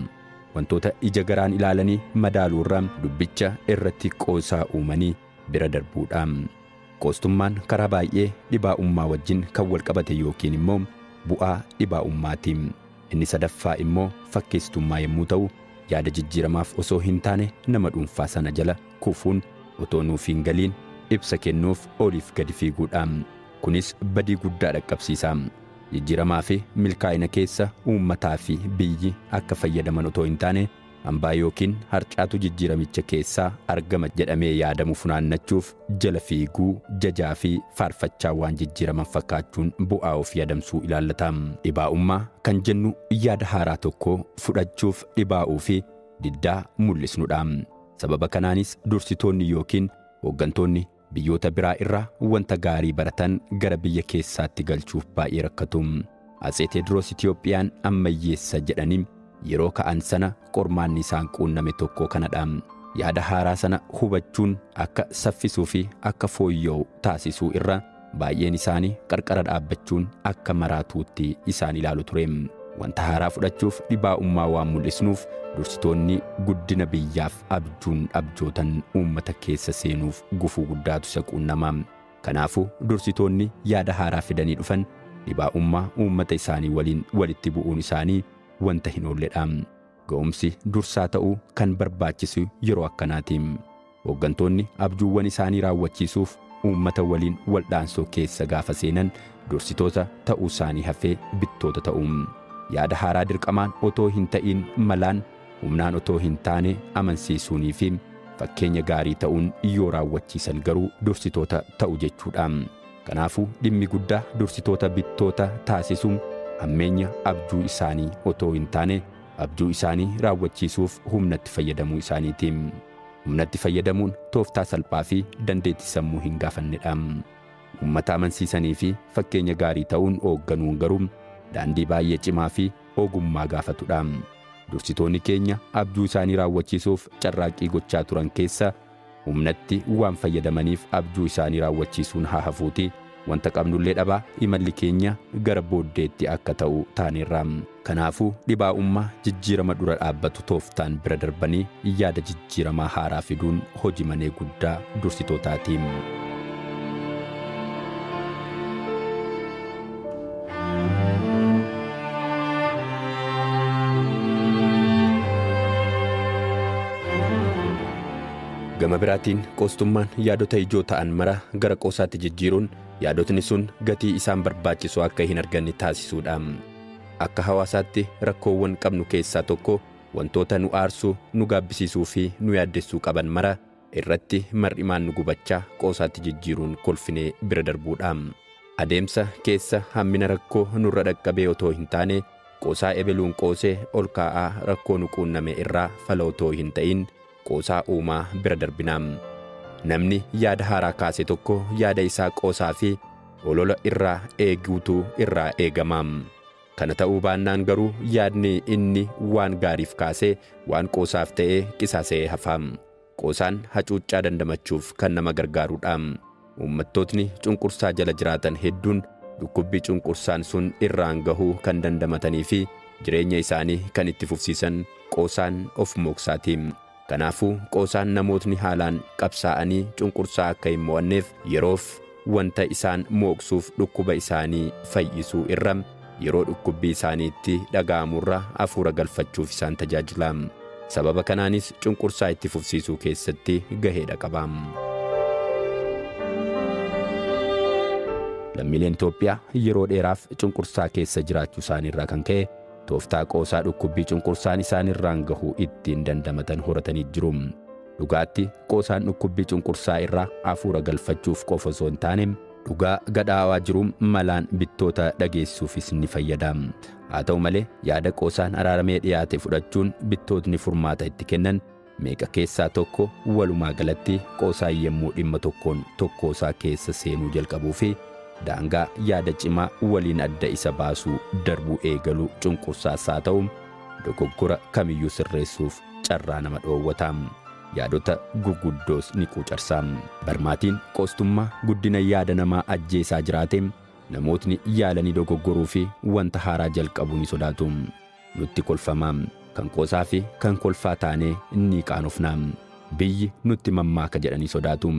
Wantoota ija garaan ilaalanii madaaluurraa dubbicha irratti qoosaa uumanii bira darbuudha. Qoostummaan karaa baay'ee dhibaa'ummaa wajjin kan wal qabate yookiin immoo bu'aa dhibaa'ummaati. Inni sadaffaa immoo fakkeessummaa yommuu ta'u, yaada jijjiiramaaf osoo hin taane nama dhuunfaa sana jala kufuun otoo nuuf hin galiin ibsa kennuuf oliif gadi fiiguudha. Kunis badii guddaa dhaqqabsiisa. Jijjiiramaa fi milkaa'ina keessa uummataa fi biyyi akka fayyadaman otoo hin taane hambaa yookiin harcaatu jijjiiramicha keessaa argama jedhamee yaadamu funaannachuuf jala fiiguu, jajaa fi faarfachaa waan jijjiiraman fakkaachuun bu'aa of yaadamsuu ilaallata. Dhibaa'ummaa kan jennu yaada haaraa tokko fudhachuuf dhibaa'uu fi diddaa mul'isnudha. Sababa kanaanis dursitoonni yookiin hooggantoonni biyyoota biraa irraa wanta gaarii baratan gara biyya keessaatti galchuuf baay'ee rakkatu. Atsee Teediroos Itiyoophiyaan ammayyeessa jedhanii yeroo ka'an sana qormaanni isaan quunname tokko kanadha. Yaada haaraa sana hubachuun akka saffisuu fi akka fooyya'u taasisuu irra baay'een isaanii qarqara dhaabbachuun akka maraatuutti isaan ilaalu ture. Wanta haaraa fudhachuuf dhibaa'ummaa waan mul'isnuuf dursitoonni guddina biyyaaf abjuun abjootan uummata keessa seenuuf gufuu guddaatu isa quunnama. Kanaafuu dursitoonni yaada haaraa fidanii dhufan dhibaa'ummaa uummata isaanii waliin walitti bu'uun isaanii wanta hin oolledha. Ga'umsi dursaa ta'uu kan barbaachisu yeroo akkanaati. Hooggantoonni abjuuwwan isaanii raawwachiisuuf uummata waliin waldhaansoo keessa gaafa seenan dursitoota ta'uu isaanii hafee bittoota ta'u. Yaada haaraa dirqamaan otoo hin ta'in malaan, humnaan otoo hin taane amansiisuunii fi fakkeenya gaarii ta'uun yoo raawwachiisan garuu dursitoota ta'u jechuudha. Kanaafuu dhimmi guddaa dursitoota bittoota taasisuun hammeenya abjuu isaanii otoo hin taane abjuu isaanii raawwachiisuuf humnatti fayyadamuu isaaniiti. Humnatti fayyadamuun tooftaa salphaa fi dandeettii sammuu hin gaafannedha. Uummata amansiisanii fi fakkeenya gaarii ta'uun hoogganuun garuu daandii baay'ee cimaa fi ogummaa gaafatudha. Dursitoonni keenya abjuu isaanii raawwachiisuuf carraaqqii gochaa turan keessa humnatti waan fayyadamaniif abjuu isaanii raawwachiisuun haa hafuuti. Wanta qabnullee dhabaa imalli keenya gara booddeetti akka ta'u taaneerra. Kanaafuu dhibaa'ummaa jijjiirama dura dhaabbatu tooftaan bira darbanii yaada jijjiiramaa haaraa fiduun hojii manee guddaa dursitootaati. Gama biraatiin qoostummaan yaadota ijoo ta'an mara gara qoosaatti jijjiiruun yaadotni sun gatii isaan barbaachisu akka hin arganne taasisuudha. Akka hawaasaatti rakkoowwan qabnu keessaa tokko wantoota nu aarsuu, nu gaabbisiisuu fi nu yaaddessuu qaban mara irratti mar'imaan nu gubachaa qoosaatti jijjiiruun kolfinee bira darbuudha. Adeemsa keessa hammina rakkoo nurra dhaqqabee otoo hin taane qoosaa ebeluun qoosee ol kaa'aa rakkoo nu quunname irraa fala otoo hin ta'in qoosaa uumaa bira darbina. Namni yaada haaraa kaase tokko yaada isaa qoosaa fi olola irraa eeguutu irraa eegama. Kana ta'uu baannaan garuu yaadni inni waan gaariif kaasee waan qoosaaf ta'ee qisaasa'ee hafa. Qoosaan hacuuccaa dandamachuuf kan nama gargaarudha. Uummattootni cunqursaa jala jiraatan hedduun dhukkubbii cunqursaan sun irraan gahuu kan dandamatanii fi jireenya isaanii kan itti fufsiisan qoosaan of mooksaati. Kanaafuu qoosaan namootni haalaan qabsaa'anii cunqursaa akka hin mo'anneef yeroof wanta isaan mooksuuf dhukkuba isaanii fayyisuu irra yeroo dhukkubbii isaaniitti dhaga'amurraa hafuura galfachuuf isaan tajaajila. Sababa kanaanis cunqursaa itti fufsiisuu keessatti gaheedha qaba. Lammiileen Itoophiyaa yeroo dheeraaf cunqursaa keessa jiraachuu isaaniirraa kan ka'e tooftaa qoosaa dhukkubbii cunqursaan isaanirraan gahu ittiin dandamatan horatanii jiru. Dhugaatti qoosaan dhukkubbii cunqursaa irraa hafuura galfachuuf qofa osoo hin taane dhugaa gadhaawaa jiru malaan bittoota dhageessuufis ni fayyada. Haa ta'u malee yaada qoosaan araaramee dhiyaate fudhachuun bittootni furmaata itti kennan meeqa keessaa tokko walumaa galatti qoosaan yemmuu dhimma tokkoon tokkoosaa keessa seenuu jalqabuu fi daangaa yaada cimaa waliin adda isa baasuu darbuu eegaluu cunqursaas haa ta'u dogoggora kamiyyuu sirreessuuf carraa nama dhoowwata. Yaadota gurguddoos ni quucarsa. Barmaatiin qoostummaa guddina yaada namaa ajjeesaa jiraate namootni yaalanii dogoggoruu fi wanta haaraa jalqabuu ni sodaatu. Nutti kolfama. Kan qoosaa fi kan kolfaa taanee ni qaanofna. Biyyi nutti mammaaka jedhanii sodaatu.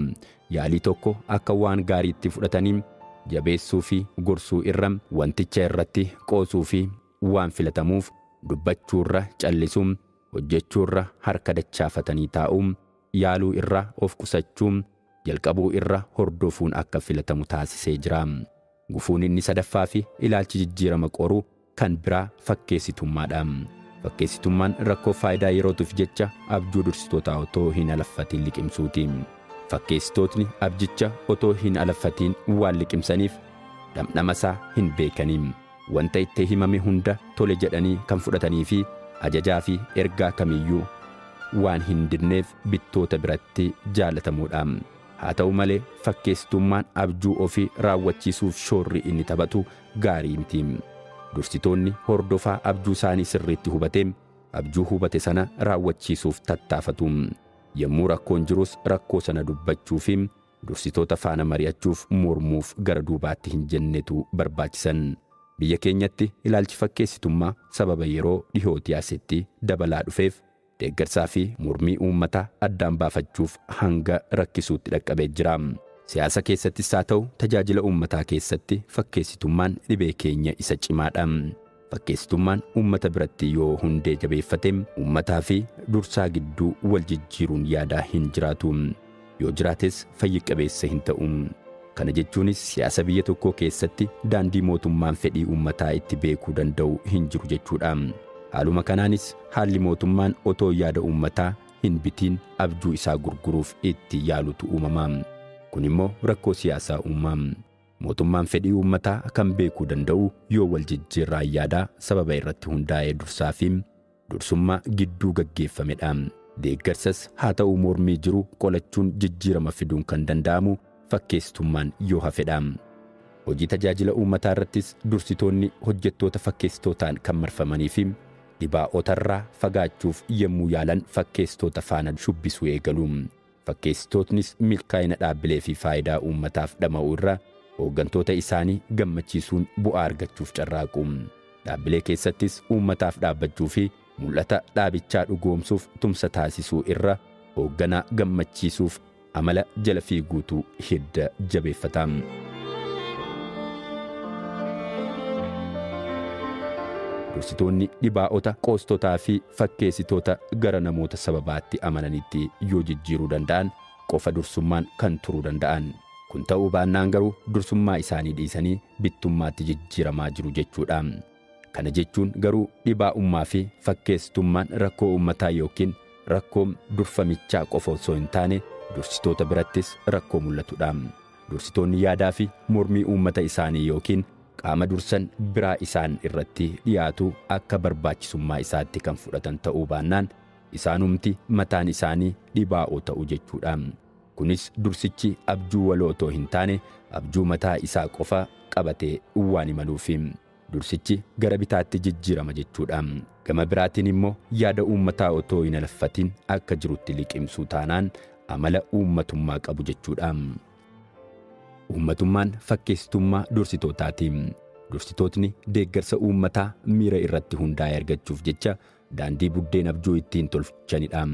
Yaalii tokko akka waan gaariitti fudhatanii jabeessuu fi gorsuu irra wanticha irratti qoosuu fi waan filatamuuf dubbachuurra callisuun hojjechuurra harka dachaafatanii taa'uun yaaluu irra of qusachuun jalqabuu irra hordofuun akka filatamu taasisee jira. Gufuun inni sadaffaa fi ilaalchi jijjiirama qoruu kan biraa fakkeessitummaadha. Fakkeessitummaan rakkoo faayidaa yerootiif jecha abjuu dursitootaa otoo hin alaffatiin liqimsuuti. Fakkeessitootni abjicha otoo hin alaffatiin waan liqimsaniif dhamdhama isaa hin beekaniin. Wanta itti himame hunda tole jedhanii kan fudhatanii fi ajajaa fi ergaa kamiyyuu waan hin didneef bittoota biratti jaalatamuudha. Haa ta'u malee fakkeessitummaan abjuu ofii raawwachiisuuf shoorri inni taphatu gaarii miti. Dursitoonni hordofaa abjuu isaanii sirriitti hubatee abjuu hubate sana raawwachiisuuf tattaafatu. Yommuu rakkoon jirus rakkoo sana dubbachuu fi dursitoota faana mari'achuuf mormuuf gara duubaatti hin jennetu barbaachisan. Biyya keenyatti ilaalchi fakkeessitummaa sababa yeroo dhihootii asitti dabalaa dhufeef deeggarsaa fi mormii uummataa addaan baafachuuf hanga rakkisuutti dhaqqabee jira. Siyaasa keessattis haa ta'u tajaajila uummataa keessatti fakkeessitummaan dhibee keenya isa cimaadha. Fakkeessitummaan uummata biratti yoo hundee jabeeffate uummataa fi dursaa gidduu wal jijjiiruun yaadaa hin jiraatu. Yoo jiraates fayyi qabeessa hin ta'u. Kana jechuunis siyaasa biyya tokkoo keessatti daandii mootummaan fedhii uummataa itti beekuu danda'u hin jiru jechuudha. Haaluma kanaanis haalli mootummaan otoo yaada uummataa hin bitiin abjuu isaa gurguruuf itti yaalutu uumama. Kun immoo rakkoo siyaasaa uuma. Mootummaan fedhii uummataa kan beekuu danda'u yoo wal jijjiirraa yaadaa sababa irratti hundaa'ee dursaa fi dursummaa gidduu gaggeeffamedha. Deeggarsas haa ta'u mormii jiru qolachuun jijjiirama fiduun kan danda'amu fakkeessitummaan yoo hafedha. Hojii tajaajila uummataa irrattis dursitoonni hojjettoota fakkeessitootaan kan marfamanii fi dhibaa'otarraa fagaachuuf yommuu yaalan fakkeessitoota faana shubbisuu eegalu. Fakkeessitootnis milkaa'ina dhaabbilee fi faayidaa uummataaf dhama'uu irra hooggantoota isaanii gammachiisuun bu'aa argachuuf carraaqu. Dhaabbilee keessattis uummataaf dhaabbachuu fi mul'ata dhaabichaa dhugoomsuuf tumsa taasisuu irra hoogganaa gammachiisuuf amala jala fiiguutu hidda jabeeffata. Dursitoonni dhibaa'ota, qoostotaa fi fakkeessitoota gara namoota sababaatti amananitti yoo jijjiiruu danda'an qofa dursummaan kan turuu danda'an. Kun ta'uu baannaan garuu dursummaa isaanii dhiisanii bittummaatti jijjiiramaa jiru jechuudha. Kana jechuun garuu dhibaa'ummaa fi fakkeessitummaan rakkoo uummataa yookiin rakkoo durfamichaa qofa osoo hin taane dursitoota birattis rakkoo mul'atudha. Dursitoonni yaadaa fi mormii uummata isaanii yookiin qaama dursan biraa isaan irratti dhiyaatu akka barbaachisummaa isaatti kan fudhatan ta'uu baannaan isaanumti mataan isaanii dhibaa'oo ta'u jechuudha. Kunis dursichi abjuu waloo otoo hin taane abjuu mataa isaa qofa qabatee waan imaluufi. Dursichi gara bitaatti jijjiirama jechuudha. Gama biraatiin immoo yaada uummataa otoo hin alaffatin akka jirutti liqimsuu taanaan amala uummatummaa qabu jechuudha. Uummatummaan fakkeessitummaa dursitootaati. Dursitootni deeggarsa uummataa miira irratti hundaa'e argachuuf jecha daandii buddeen abjuu ittiin tolchanidha.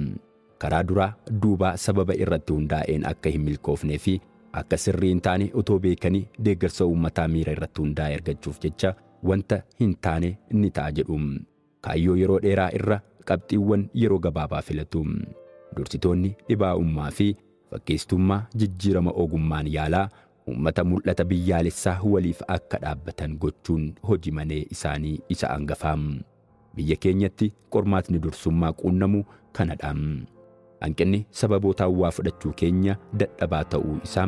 Karaa duraa duubaa sababa irratti hundaa'een akka hin milkoofnee fi akka sirrii hin taane otoo beekanii deeggarsa uummataa miira irratti hundaa'e argachuuf jecha wanta hin taane ni ta'a jedhu. Kaayyoo yeroo dheeraa irra qabxiiwwan yeroo gabaabaa filatu. Dursitoonni dhibaa'ummaa fi fakkeessummaa jijjiirama ogummaan yaalaa uummata mul'ata biyyaalessaa waliif akka dhaabbatan gochuun hojii manee isaanii isa hangafaa. Biyya keenyatti qormaatni dursummaa quunnamu kanadha. Hanqinni sababoota waa fudhachuu keenya dadhabaa ta'uu isaa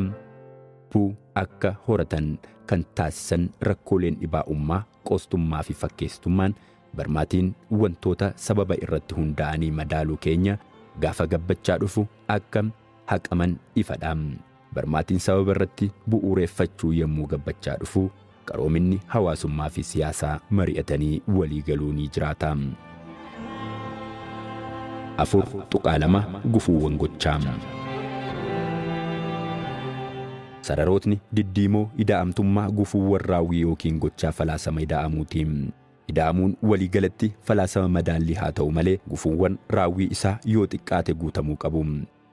buu akka horatan kan taasisan rakkooleen dhibaa'ummaa, qoostummaa fi fakkeessummaan barmaatiin wantoota sababa irratti hundaa'anii madaaluu keenya gaafa gabbachaa dhufu akka haqaman ifadha. Barmaatiin sababa irratti bu'uureffachuu yommuu gabbachaa dhufu qaroominni hawaasummaa fi siyaasaa mari'atanii walii galuu ni jiraata. 4.2 Gufuuwwan gochaa. Sararootni diddiimoo ida'amtummaa gufuuwwan raawwii yookiin gochaa falaasama ida'amuuti. Ida'amuun walii galatti falaasama madaallii haa ta'u malee gufuuwwan raawwii isaa yoo xiqqaate guutamuu qabu.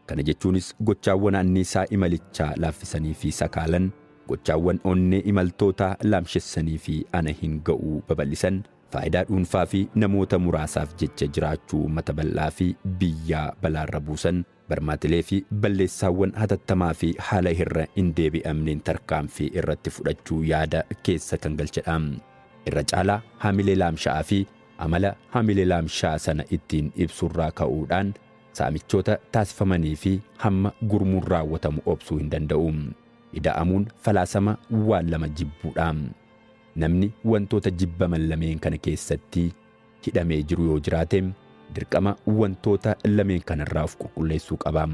Kana jechuunis gochaawwan anniisaa imalichaa laaffisanii fi sakaalan, gochaawwan onnee imaltootaa laamshessanii fi ana hin ga'uu babal'isan, faayidaa dhuunfaa fi namoota muraasaaf jecha jiraachuu uummata bal'aa fi biyyaa balaarra buusan, barmaatilee fi balleessaawwan hatattamaa fi haala irra hin deebi'amneen tarkaanfii irratti fudhachuu yaada keessa kan galchedha. Irra caalaa haamilee laamsha'aa fi amala haamilee laamsha'aa sana ittiin ibsurraa ka'uudhaan saamichoota taasifamanii fi hamma gurmuun raawwatamu obsuu hin danda'u. Ida'amuun falaasama waan lama jibbuudha. Namni wantoota jibbaman lameen kana keessatti hidhamee jiru yoo jiraate dirqama wantoota lameen kanarraa of qulqulleessuu qaba.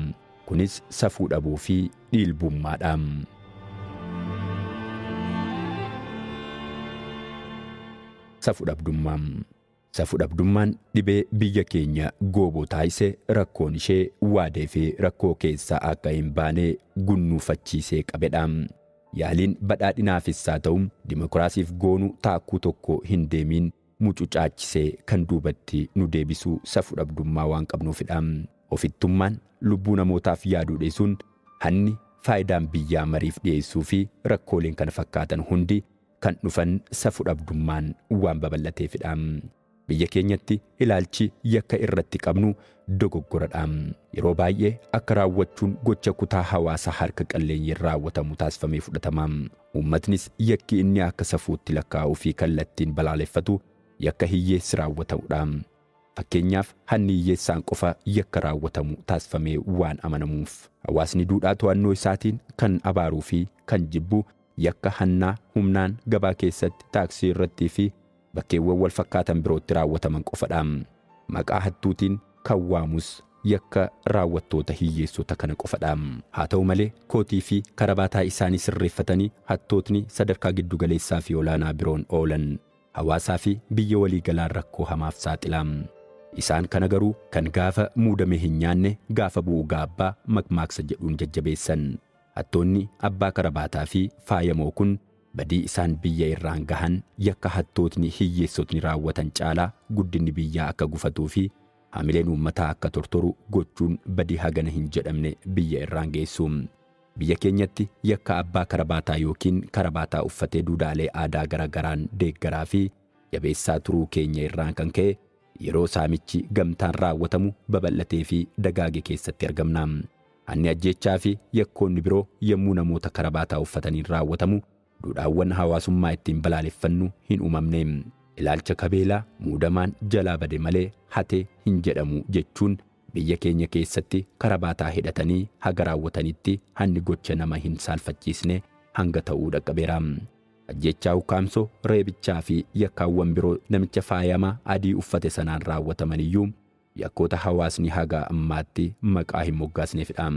Kunis safuu dhabuu fi dhiilbummaadha. Safuu dhabdummaa. Safuu dhabdummaan dhibee biyya keenya gooboo taasise rakkoon ishee waadee fi rakkoo keessaa akka hin baane gunnuufachiisee qabedha. Yaaliin badhaadhinaafis haa ta'u dimokiraasiif goonuu taakkuu tokko hin deemiin mucucaachisee kan duubatti nu deebisuu safuu dhabdummaa waan qabnuufidha. Ofittummaan lubbuu namootaaf yaaduu dhiisuun hanni faayidaan biyyaa mariif dhiyeessuu fi rakkooleen kana fakkaatan hundi kan dhufan safuu dhabdummaan waan babal'ateefidha. Biyya keenyatti ilaalchi yakka irratti qabnu dogoggoradha. Yeroo baay'ee akka raawwachuun gocha kutaa hawaasaa harka qalleeyyiin raawwatamu taasifamee fudhatama. Uummatnis yakki inni akka safuutti lakkaa'uu fi kallattiin balaaleffatu yakka hiyyeessi raawwatamudha. Fakkeenyaaf hanni hiyyeessaan qofa yakka raawwatamu taasifamee waan amanamuuf. Hawaasni duudhaa to'annoo isaatiin kan abaaruu fi kan jibbu yakka hannaa humnaan gabaa keessatti taaksii irrattii fi bakkeewwan wal fakkaatan birootti raawwataman qofadha. Maqaa hattuutiin kan waamus yakka raawwattoota hiyyeessota kana qofadha. Haa ta'u malee kootii fi karabaataa isaanii sirreeffatanii hattootni sadarkaa giddugaleessaa fi olaanaa biroon oolan hawaasaa fi biyya waliigalaan rakkoo hamaaf saaxila. Isaan kana garuu kan gaafa muudame hin nyaanne gaafa bu'u gaabbaa makmaaksa jedhuun jajjabeessan. Hattoonni abbaa karabaataa fi faayamoo kun badii isaan biyya irraan gahan yakka hattootni hiyyeessotni raawwatan caalaa guddinni biyyaa akka gufatuu fi haamileen uummataa akka tortoru gochuun badii hagana hin jedhamne biyya irraan geessu. Biyya keenyatti yakka abbaa karabaataa yookiin karabaataa uffatee duudhaalee aadaa garagaraan deeggaraa fi jabeessaa turuu keenya irraan kan ka'e yeroo saamichi gamtaan raawwatamu babal'atee fi dagaage keessatti argamna. Hanni ajjeechaa fi yakkoonni biroo yommuu namoota karabaataa uffataniin raawwatamu duudhaawwan hawaasummaa ittiin balaaleffannu hin uumamne. Ilaalcha kabeelaa muudamaan jalaa bade malee hate hin jedhamu jechuun biyya keenya keessatti karabaataa hidhatanii haga raawwatanitti hanni gocha nama hin saalfachiisne hanga ta'uu dhaqqabeera. Ajjeechaa ukkaamsoo, reebichaa fi yakkaawwan biroo namicha faayamaa adii uffate sanaan raawwataman iyyuu yakkoota hawaasni haga ammaatti maqaa hin moggaasneefidha.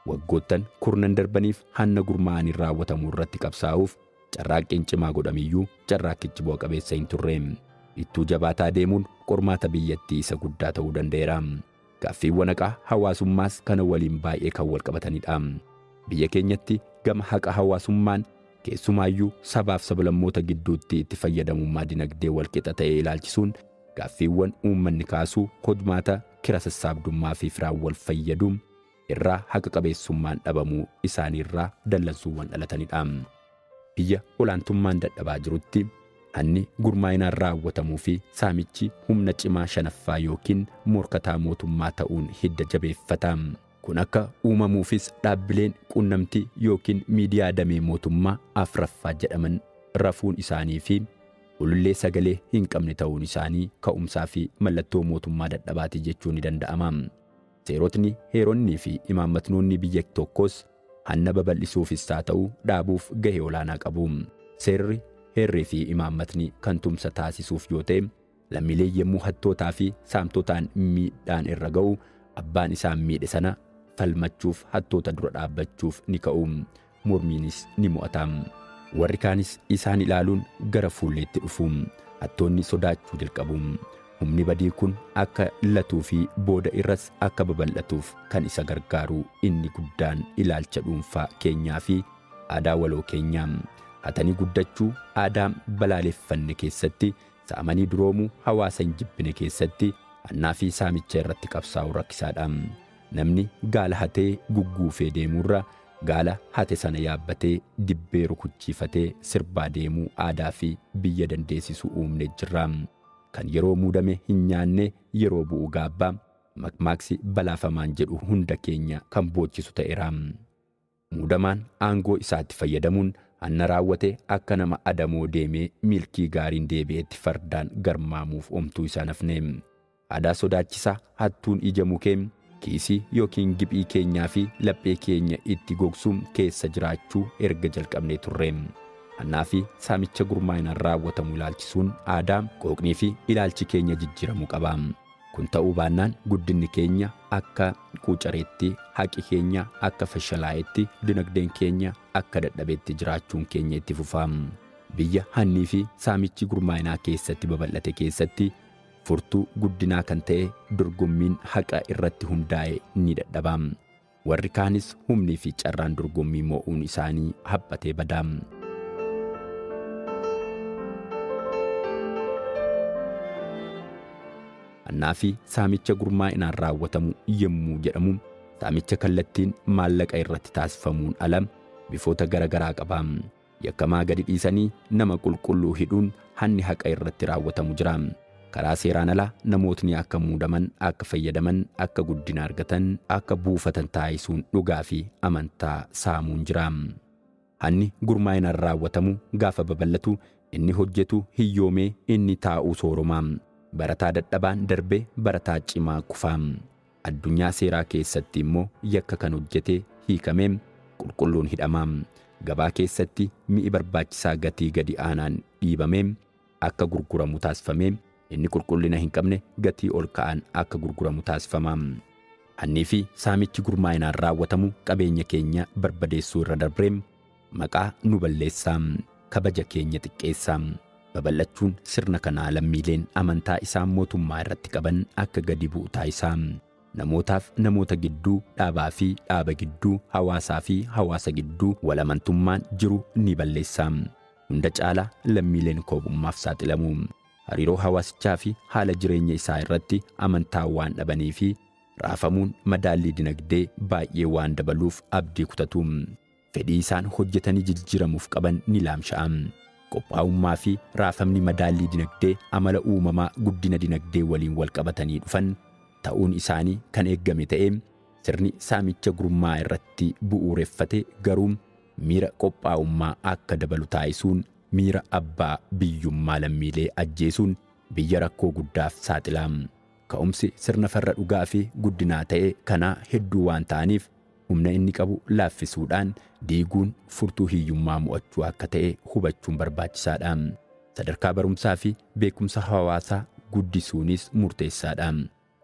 Waggoottan kurnan darbaniif hanna gurmaa'anii raawwatamu irratti qabsaa'uuf carraaqqiin cimaa godhamiyyuu carraaqqichi bu'a qabeessa hin turre. Ittuu jabaataa deemuun qormaata biyyattii isa guddaa ta'uu danda'eera. Gaaffiiwwan haqaa hawaasummaas kana waliin baay'ee kan wal qabatanidha. Biyya keenyatti gama haqa hawaasummaan keessumaayyuu sabaaf sablammoota gidduutti itti fayyadamummaa dinagdee wal qixa ta'e ilaalchisuun gaaffiiwwan uummanni kaasuu hojmaata kira sassaabdummaa fi firaan wal fayyadu irraa haqa qabeessummaan dhabamuu isaaniirraa dallansuuwwan dhalatanidha. Biyya olaantummaan dadhabaa jirutti hanni gurmaa'inaan raawwatamuu fi saamichi humna cimaa shanaffaa yookiin morkataa mootummaa ta'uun hidda jabeeffata. Kun akka uumamuufis dhaabbileen quunnamtii yookiin miidiyaa damee mootummaa afraffaa jedhaman rafuun isaanii fi ulullee sagalee hin qabne ta'uun isaanii ka'umsaa fi mallattoo mootummaa dadhabaati jechuun ni danda'ama. Seerotni, heeronnii fi imaammatnoonni biyya tokkos hanna babal'isuufis haa ta'u dhaabuuf gahee olaanaa qabu. Seerri, heerrii fi imaammatni kan tumsa taasisuuf yoo ta'e, lammiileen yommuu hattootaa fi saamtotaan miidhaan irra ga'u abbaan isaan miidhe sana falmachuuf hattoota dura dhaabbachuuf ni ka'u. Mormiinis ni mo'ata. Warri kaanis isaan ilaaluun gara fuulleetti dhufu. Hattoonni sodaachuu jalqabu. Humni badii kun akka latuu fi booda irras akka babal'atuuf kan isa gargaaru inni guddaan ilaalcha dhuunfaa keenyaa fi aadaa waloo keenyaa. Hatanii guddachuu aadaa balaaleffanne keessatti, saamanii duroomuu hawaasa hin jibbine keessatti hannaa fi saamicha irratti qabsaa'uu rakkisaadha. Namni gaala hatee gugguufee deemuurra gaala hate sana yaabbatee dibbee rukuchiifatee sirbaa deemuu aadaa fi biyya dandeessisu uumne jirra. Kan yeroo muudame hin nyaanne yeroo bu'u gaabbaa maqmaaksi balaafamaan jedhu hunda keenya kan boochisu ta'eera. Muudamaan aangoo isaatti fayyadamuun hanna raawwate akka nama adamoo deemee milkii gaariin deebi'etti fardaan garmaamuuf omtuu isaan hafne. Aadaa sodaachisaa hattuun ija mukee kiisii yookiin giphii keenyaa fi laphee keenya itti gogsuun keessa jiraachuu erga jalqabnee turre. Hannaa fi saamicha gurmaa'inaan raawwatamu ilaalchisuun aadaa, qooqnii fi ilaalchi keenya jijjiiramuu qaba. Kun ta'uu baannaan guddinni keenya akka quucareetti, haqi keenya akka fashalaa'etti, dinagdeen keenya akka dadhabeetti jiraachuun keenya itti fufa. Biyya hannii fi saamichi gurmaa'inaa keessatti babal'ate keessatti furtuu guddinaa kan ta'e dorgommiin haqa irratti hundaa'e ni dadhaba. Warri kaanis humnii fi carraan dorgommii moo'uun isaanii haphatee bada. Hannaa fi saamicha gurmaa'inaan raawwatamu yommuu jedhamu saamicha kallattiin maallaqa irratti taasifamuun ala bifoota garaagaraa qaba. Yakkamaa gadi dhiisanii nama qulqulluu hidhuun hanni haqa irratti raawwatamu jira. Karaa seeraan alaa namootni akka muudaman, akka fayyadaman, akka guddina argatan, akka buufatan taasisuun dhugaa fi amantaa saamuun jira. Hanni gurmaa'inaan raawwatamu gaafa babal'atu inni hojjetu hiyyoomee inni taa'uu sooroma. Barataa dadhabaan darbee barataa cimaa kufaa. Addunyaa seeraa keessatti immoo yakka kan hojjete hiikamee qulqulluun hidhama. Gabaa keessatti mi'i barbaachisaa gatii gadi aanaan dhiibamee akka gurguramu taasifamee inni qulqullina hin qabne gatii ol ka'aan akka gurguramu taasifama. Hannii fi saamichi gurmaa'inaan raawwatamu qabeenya keenya barbadeessuu irra darbee maqaa nu balleessa, kabaja keenya xiqqeessa. Babal'achuun sirna kanaa lammiileen amantaa isaan mootummaa irratti qaban akka gadi bu'u taasisa. Namootaaf namoota gidduu, dhaabaa fi dhaaba gidduu, hawaasaa fi hawaasa gidduu walamantummaan jiru ni balleessa. Hunda caalaa lammiileen koobummaaf saaxilamu. Hariiroo hawaasichaa fi haala jireenya isaa irratti amantaa waan dhabanii fi raafamuun madaallii dinagdee baay'ee waan dabaluuf abdii kutatu. Fedhii isaan hojjetanii jijjiiramuuf qaban ni laamsha'a. Qophaa'ummaa fi raafamni madaallii dinagdee amala uumamaa guddina dinagdee waliin wal qabatanii dhufan ta'uun isaanii kan eeggame ta'ee sirni saamicha gurmaa irratti bu'uureffate garuu miira qophaa'ummaa akka dabalu taasisuun miira abbaa biyyummaa lammiilee ajjeesuun biyya rakkoo guddaaf saaxila. Ka'umsi sirna farra dhugaa fi guddinaa ta'e kanaa hedduu waan ta'aniif humna inni qabu laaffisuudhaan diiguun furtuu hiyyummaa mo'achuu akka ta'e hubachuun barbaachisaadha. Sadarkaa barumsaa fi beekumsa hawaasaa guddisuunis murteessaadha.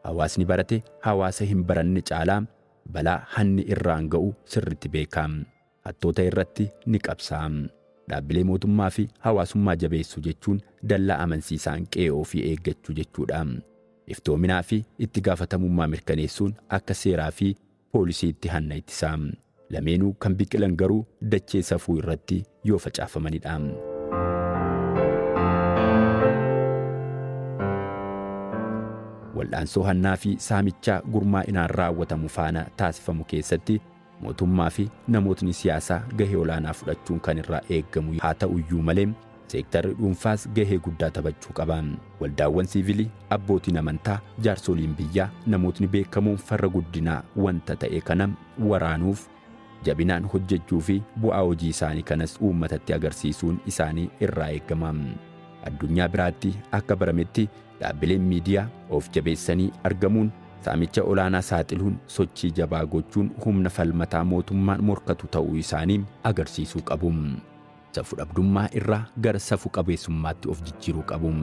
Hawaasni barate hawaasa hin baranne caalaa balaa hanni irraan ga'u sirriitti beeka. Hattoota irratti ni qabsaa'a. Dhaabbilee mootummaa fi hawaasummaa jabeessuu jechuun dallaa amansiisaan qe'ee ofii eeggachuu jechuudha. Iftoominaa fi itti gaafatamummaa mirkaneessuun akka seeraa fi poolisiitti hanna ittisa. Lameenuu kan biqilan garuu dachee safuu irratti yoo facaafamanidha. Wal'aansoo hannaa fi saamichaa gurmaa'inaan raawwatamu faana taasifamu keessatti mootummaa fi namootni siyaasaa gahee olaanaa fudhachuun kan irraa eeggamu haa ta'uyyuu malee seektarri dhuunfaas gahee guddaa taphachuu qaba. Waldaawwan siivilii, abbootiin amantaa, jaarsoliin biyyaa, namootni beekamoon farra guddinaa wanta ta'e kana waraanuuf jabinaan hojjechuu fi bu'aa hojii isaanii kanas uummatatti agarsiisuun isaanii irraa eegama. Addunyaa biraatti akka barametti dhaabbileen miidiyaa of jabeessanii argamuun saamicha olaanaa saaxiluun sochii jabaa gochuun humna falmataa mootummaan morkatu ta'uu isaanii agarsiisuu qabu. Safu dhabdummaa irraa gara safu qabeessummaatti of jijjiiruu qabu.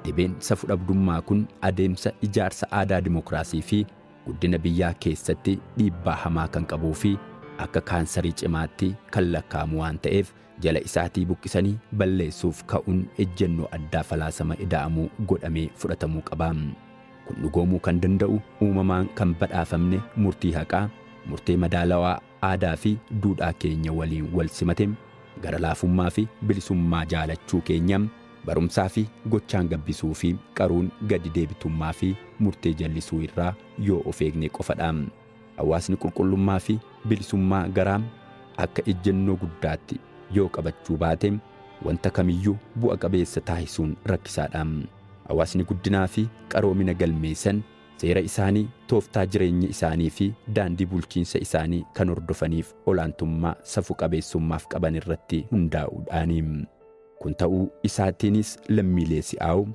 Dhibeen safu dhabdummaa kun adeemsa ijaarsa aadaa dimokiraasii fi guddina biyyaa keessatti dhiibbaa hamaa kan qabuu fi akka kaansarii cimaatti kan lakkaa'amu waan ta'eef jala isaatii buqqisanii balleessuuf ka'uun ejjennoo addaa falaasama ida'amuu godhamee fudhatamuu qaba. Kun dhugoomuu kan danda'u uumamaan kan badhaafamne murtii haqaa, murtee madaalawaa aadaa fi duudhaa keenya waliin wal simate, gara laafummaa fi bilisummaa jaalachuu keenya, barumsaa fi gochaan gabbisuu fi qaruun gadi deebitummaa fi murtee jallisuu irraa yoo of eegne qofadha. Hawaasni qulqullummaa fi bilisummaa garaa akka ejjennoo guddaatti yoo qabachuu baate wanta kamiyyuu bu'a qabeessa taasisuun rakkisaadha. Hawaasni guddinaa fi qaroomina galmeessan seera isaanii, tooftaa jireenya isaanii fi daandii bulchiinsa isaanii kan hordofaniif olaantummaa safu qabeessummaaf qaban irratti hundaa'uudhaani. Kun ta'uu isaatiinis lammiilee si'aawu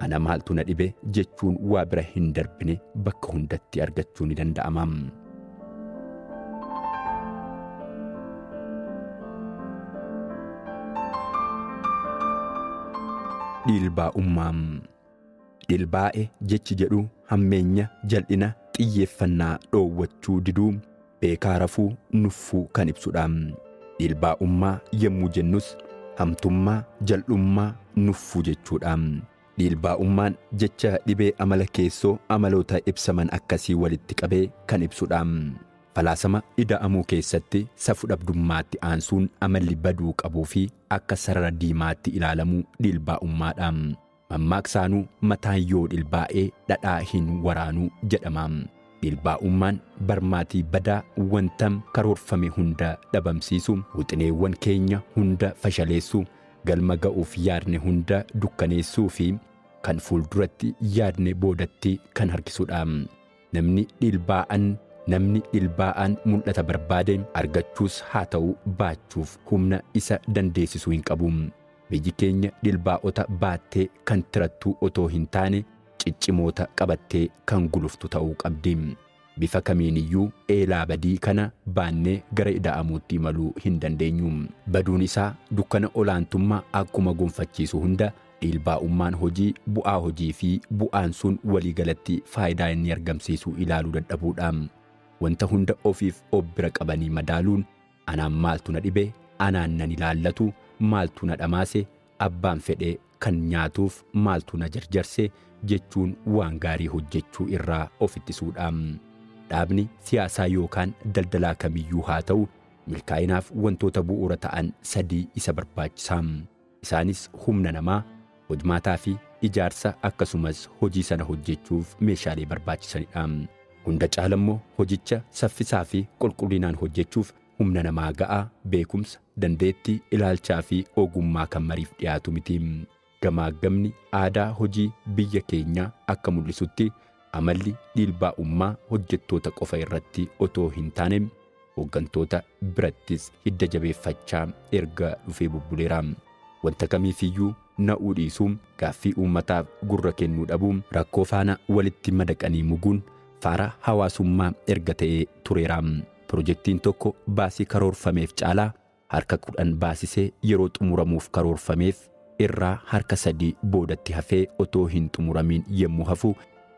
ana maaltu na dhibe jechuun waa bira hin darbine bakka hundatti argachuu ni danda'ama. Dhiilbaa'ummaa. Dhiilbaa'e jechi jedhu hammeenya, jal'ina, xiyyeeffannaa dhoowwachuu diduu, beekaa rafuu, nuffuu kan ibsudha. Dhiilbaa'ummaa yommuu jennus hamtummaa, jal'ummaa, nuffuu jechuudha. Dhiilbaa'ummaan jecha dhibee amala keessoo amaloota ibsaman akkasii walitti qabee kan ibsudha. Falaasama ida'amuu keessatti safu dhabdummaatti aansuun amalli baduu qabuu fi akka sarara diimaatti ilaalamuu dhiilbaa'ummaadha. Mammaaksaanuu mataan yoo dhilbaa'ee dhadhaa hin waraanuu jedhama. Dhiilbaa'ummaan barmaatii badaa wanta karoorfame hunda dhabamsiisu, wixineewwan keenya hunda fashaleessu, galma ga'uuf yaadne hunda dukkaneessuu fi kan fuulduratti yaadne boodatti kan harkisudha. Namni dhilbaa'an mul'ata barbaade argachuus haa ta'u baachuuf humna isa dandeessisuu hin qabu. Biyyi keenya dhilbaa'ota baattee kan tirattu otoo hin taane ciccimoota qabattee kan guluftu ta'uu qabdi. Bifa kamiiniyyuu eelaa badii kana baannee gara ida'amuutti imaluu hin dandeenyu. Baduun isaa dukkana olaantummaa akkuma gonfachiisu hunda dhiilbaa'ummaan hojii, bu'aa hojii fi bu'aan sun waliigalatti faayidaa inni argamsiisu ilaaluu dadhabuudha. Wanta hunda ofiif of bira qabanii madaaluun anaan maaltu na dhibe, anaan nan ilaallatu, maaltu na dhamaase, abbaan fedhee kan nyaatuuf maaltu na jarjarse jechuun waan gaarii hojjechuu irraa of ittisuudha. Dhaabni siyaasaa yookaan daldalaa kamiyyuu haa ta'u milkaa'inaaf wantoota bu'uura ta'an sadii isa barbaachisa. Isaanis humna namaa, hojmaataa fi ijaarsa akkasumas hojii sana hojjechuuf meeshaalee barbaachisanidha. Hunda caalammoo hojicha saffisaa fi qulqullinaan hojjechuuf humna namaa ga'aa, beekumsa, dandeettii, ilaalchaa fi ogummaa kan mariif dhiyaatu miti. Gamaagamni aadaa hojii biyya keenyaa akka mul'isutti amalli dhiilbaa'ummaa hojjettoota qofa irratti otoo hin taane hooggantoota birattis hidda jabeeffachaa erga dhufee bubbuleera. Wanta kamiifiyyuu na'uu dhiisuun, gaaffii uummataaf gurra kennuu dhabuun, rakkoo faana walitti madaqanii muguun faara hawaasummaa erga ta'ee tureera. Pirojektiin tokko baasii karoorfameef caalaa harka 10 baasisee yeroo xumuramuuf karoorfameef irraa harka 3 boodatti hafee otoo hin xumuramiin yommuu hafu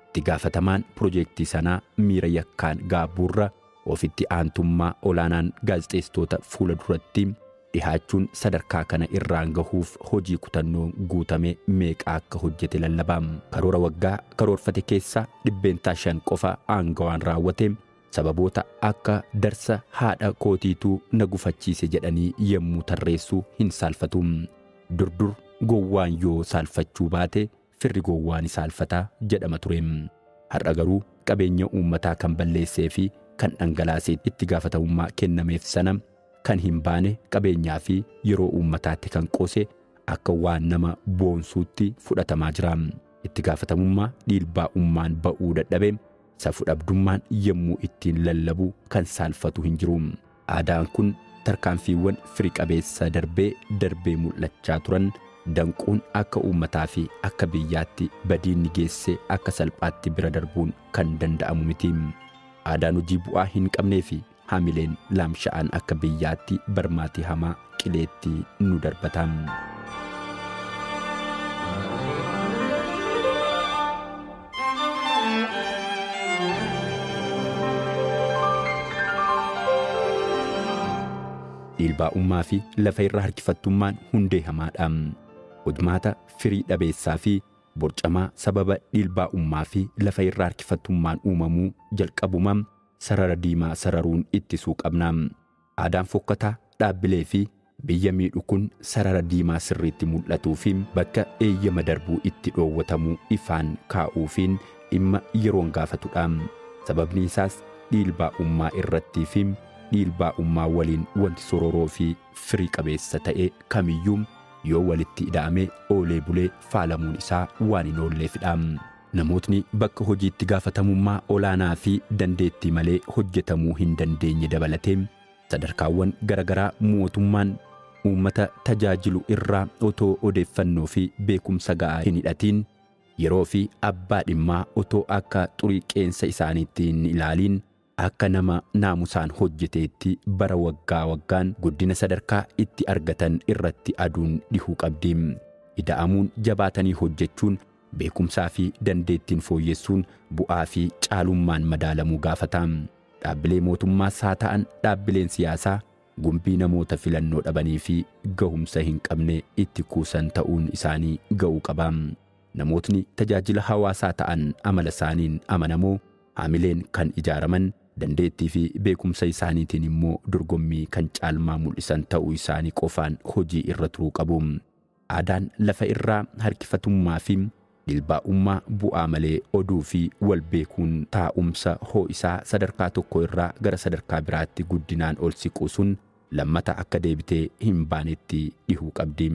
itti gaafatamaan pirojektii sanaa miira yakkaan gaabbuurra ofitti aantummaa olaanaan gaazexeessitoota fuula duratti dhihaachuun sadarkaa kana irraan gahuuf hojii kutannoo guutame meeqa akka hojjete lallaba. Karoora waggaa karoorfate keessaa 5% qofa aangawaan raawwate sababoota akka darsa haadha kootiituu na gufachiise jedhanii yommuu tarreessuu hin saalfatu. Durdur gowwaan yoo saalfachuu baate firri gowwaan saalfataa jedhama ture. Har'a garuu qabeenya uummataa kan balleessee fi kan dhangalaasee itti gaafatamummaa kennameef sana kan hin baane qabeenyaa fi yeroo uummataatti kan qoose akka waan nama boonsuutti fudhatamaa jira. Itti gaafatamummaa dhiilbaa'ummaan ba'uu dadhabe safuu dhabdummaan yommuu ittiin lallabu kan saalfatu hin jiru. Aadaan kun tarkaanfiiwwan firii qabeessa darbee darbee mul'achaa turan danquun akka uummataa fi akka biyyaatti badiin ni geesse akka salphaatti bira darbuun kan danda'amu miti. Aadaan hojii bu'aa hin qabnee fi haamileen laamsha'aan akka biyyaatti barmaatii hamaa qileetti nu darbata. Dhiilbaa'ummaa fi lafa irra harkifattummaan hundee hamaadha. Hojmaata firii dhabeessaa fi borcamaa sababa dhiilbaa'ummaa fi lafa irra harkifattummaan uumamuu jalqabuma sarara diimaa sararuun ittisuu qabna. Aadaan fokkataa dhaabbilee fi biyya miidhu kun sarara diimaa sirriitti mul'atuu fi bakka eeyyama darbuu itti dhoowwatamuu ifaan kaa'uufiin dhimma yeroon gaafatudha. Sababni isaas dhiilbaa'ummaa irrattii fi dhiilbaa'ummaa waliin wanti sororoo fi firii qabeessa ta'e kamiyyuu yoo walitti ida'ame oolee bulee faalamuun isaa waan hin oolleefidha. Namootni bakka hojiitti gaafatamummaa olaanaa fi dandeettii malee hojjetamuu hin dandeenye dabalatee sadarkaawwan garaagaraa mootummaan uummata tajaajilu irraa otoo odeeffannoo fi beekumsa ga'aa hin hidhatiin yeroo fi abbaa dhimmaa otoo akka xurii qeensa isaaniitti hin ilaaliin akka nama naamusaan hojjeteetti bara waggaa waggaan guddina sadarkaa itti argatan irratti aduun dhihuu qabdi. Ida'amuun jabaatanii hojjechuun beekumsaa fi dandeettiin fooyyessuun bu'aa fi caalummaan madaalamuu gaafata. Dhaabbilee mootummaas haa ta'an dhaabbileen siyaasaa gumbii namoota filannoo dhabanii fi gahumsa hin qabne itti kuusan ta'uun isaanii ga'uu qaba. Namootni tajaajila hawaasaa ta'an amala isaaniin amanamoo haamileen kan ijaaraman dandeettii fi beekumsa isaaniitiin immoo dorgommii kan caalmaa mul'isan ta'uu isaanii qofaan hojii irra turuu qabu. Aadaan lafa irraa harkifatummaa fi dhiilbaa'ummaa bu'aa malee oduu fi wal beekuun taa'umsa ho'isaa sadarkaa tokko irraa gara sadarkaa biraatti guddinaan ol siqu sun lammata akka deebitee hin baanetti dhihuu qabdi.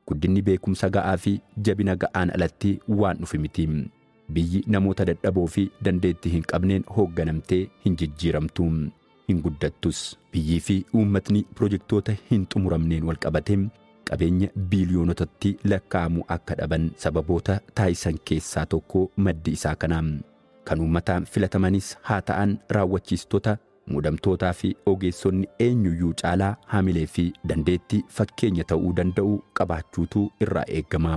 Guddinni beekumsa ga'aa fi jabina ga'aan alatti waan dhufe miti. Biyyi namoota dadhaboo fi dandeettii hin qabneen hoogganamtee hin jijjiiramtu, hin guddattus. Biyyii fi uummatni pirojektoota hin xumuramneen wal qabatee qabeenya biiliyoonotatti lakkaa'amu akka dhaban sababoota taasisan keessaa tokko maddi isaa kana. Kan uummataan filatamanis haa ta'an raawwachiistota, muudamtootaa fi ogeessonni eenyuyyuu caalaa haamilee fi dandeettii fakkeenya ta'uu danda'u qabaachuutu irraa eegama.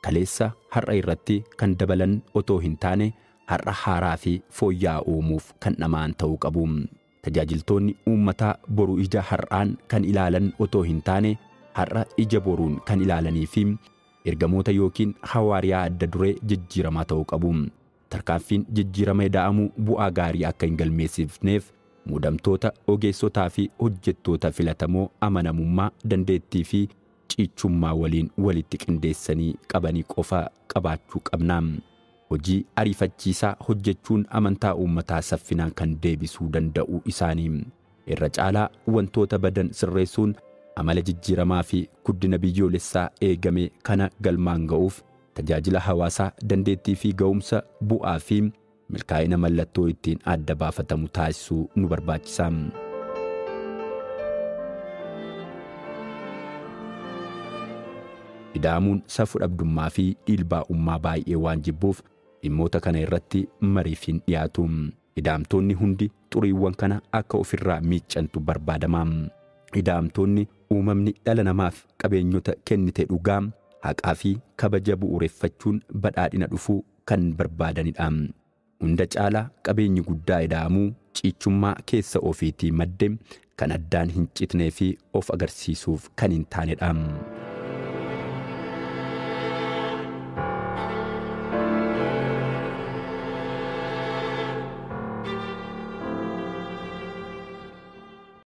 Kaleessa har'a irratti kan dabalan otoo hin taane har'a haaraa fi fooyya'aa uumuuf kan dhamaan ta'uu qabu. Tajaajiltoonni uummataa boru ija har'aan kan ilaalan otoo hin taane har'a ija boruun kan ilaalanii fi ergamoota yookiin hawaariyaa adda duree jijjiiramaa ta'uu qabu. Tarkaanfiin jijjiirama ida'amuu bu'aa gaarii akka hin galmeessifneef muudamtoota, ogeessotaa fi hojjettoota filatamoo amanamummaa, dandeettii fi cichummaa waliin walitti qindeessanii qabanii qofa qabaachuu qabna. Hojii ariifachiisaa hojjechuun amantaa uummataa saffinaan kan deebisuu danda'u isaanii. Irra caalaa wantoota badan sirreessuun amala jijjiiramaa fi guddina biyyoolessaa eegame kana galmaan ga'uuf tajaajila hawaasaa dandeettii fi ga'umsa bu'aa fi milkaa'ina mallattoo ittiin adda baafatamu taasisuu nu barbaachisa. Ida'amuun safuu dhabdummaa fi dhiilbaa'ummaa baay'ee waan jibbuuf dhimmoota kana irratti mariif hin dhiyaatu. Ida'amtoonni hundi xuriiwwan kana akka ofirraa miiccantu barbaadama. Ida'amtoonni uumamni dhala namaaf qabeenyota kennite dhugaa, haqaa fi kabaja bu'uureffachuun badhaadhina dhufuu kan barbaadanidha. Hunda caalaa qabeenyi guddaa ida'amuu cichummaa keessa ofiitii madde kan addaan hin citnee fi of agarsiisuuf kan hin taanedha.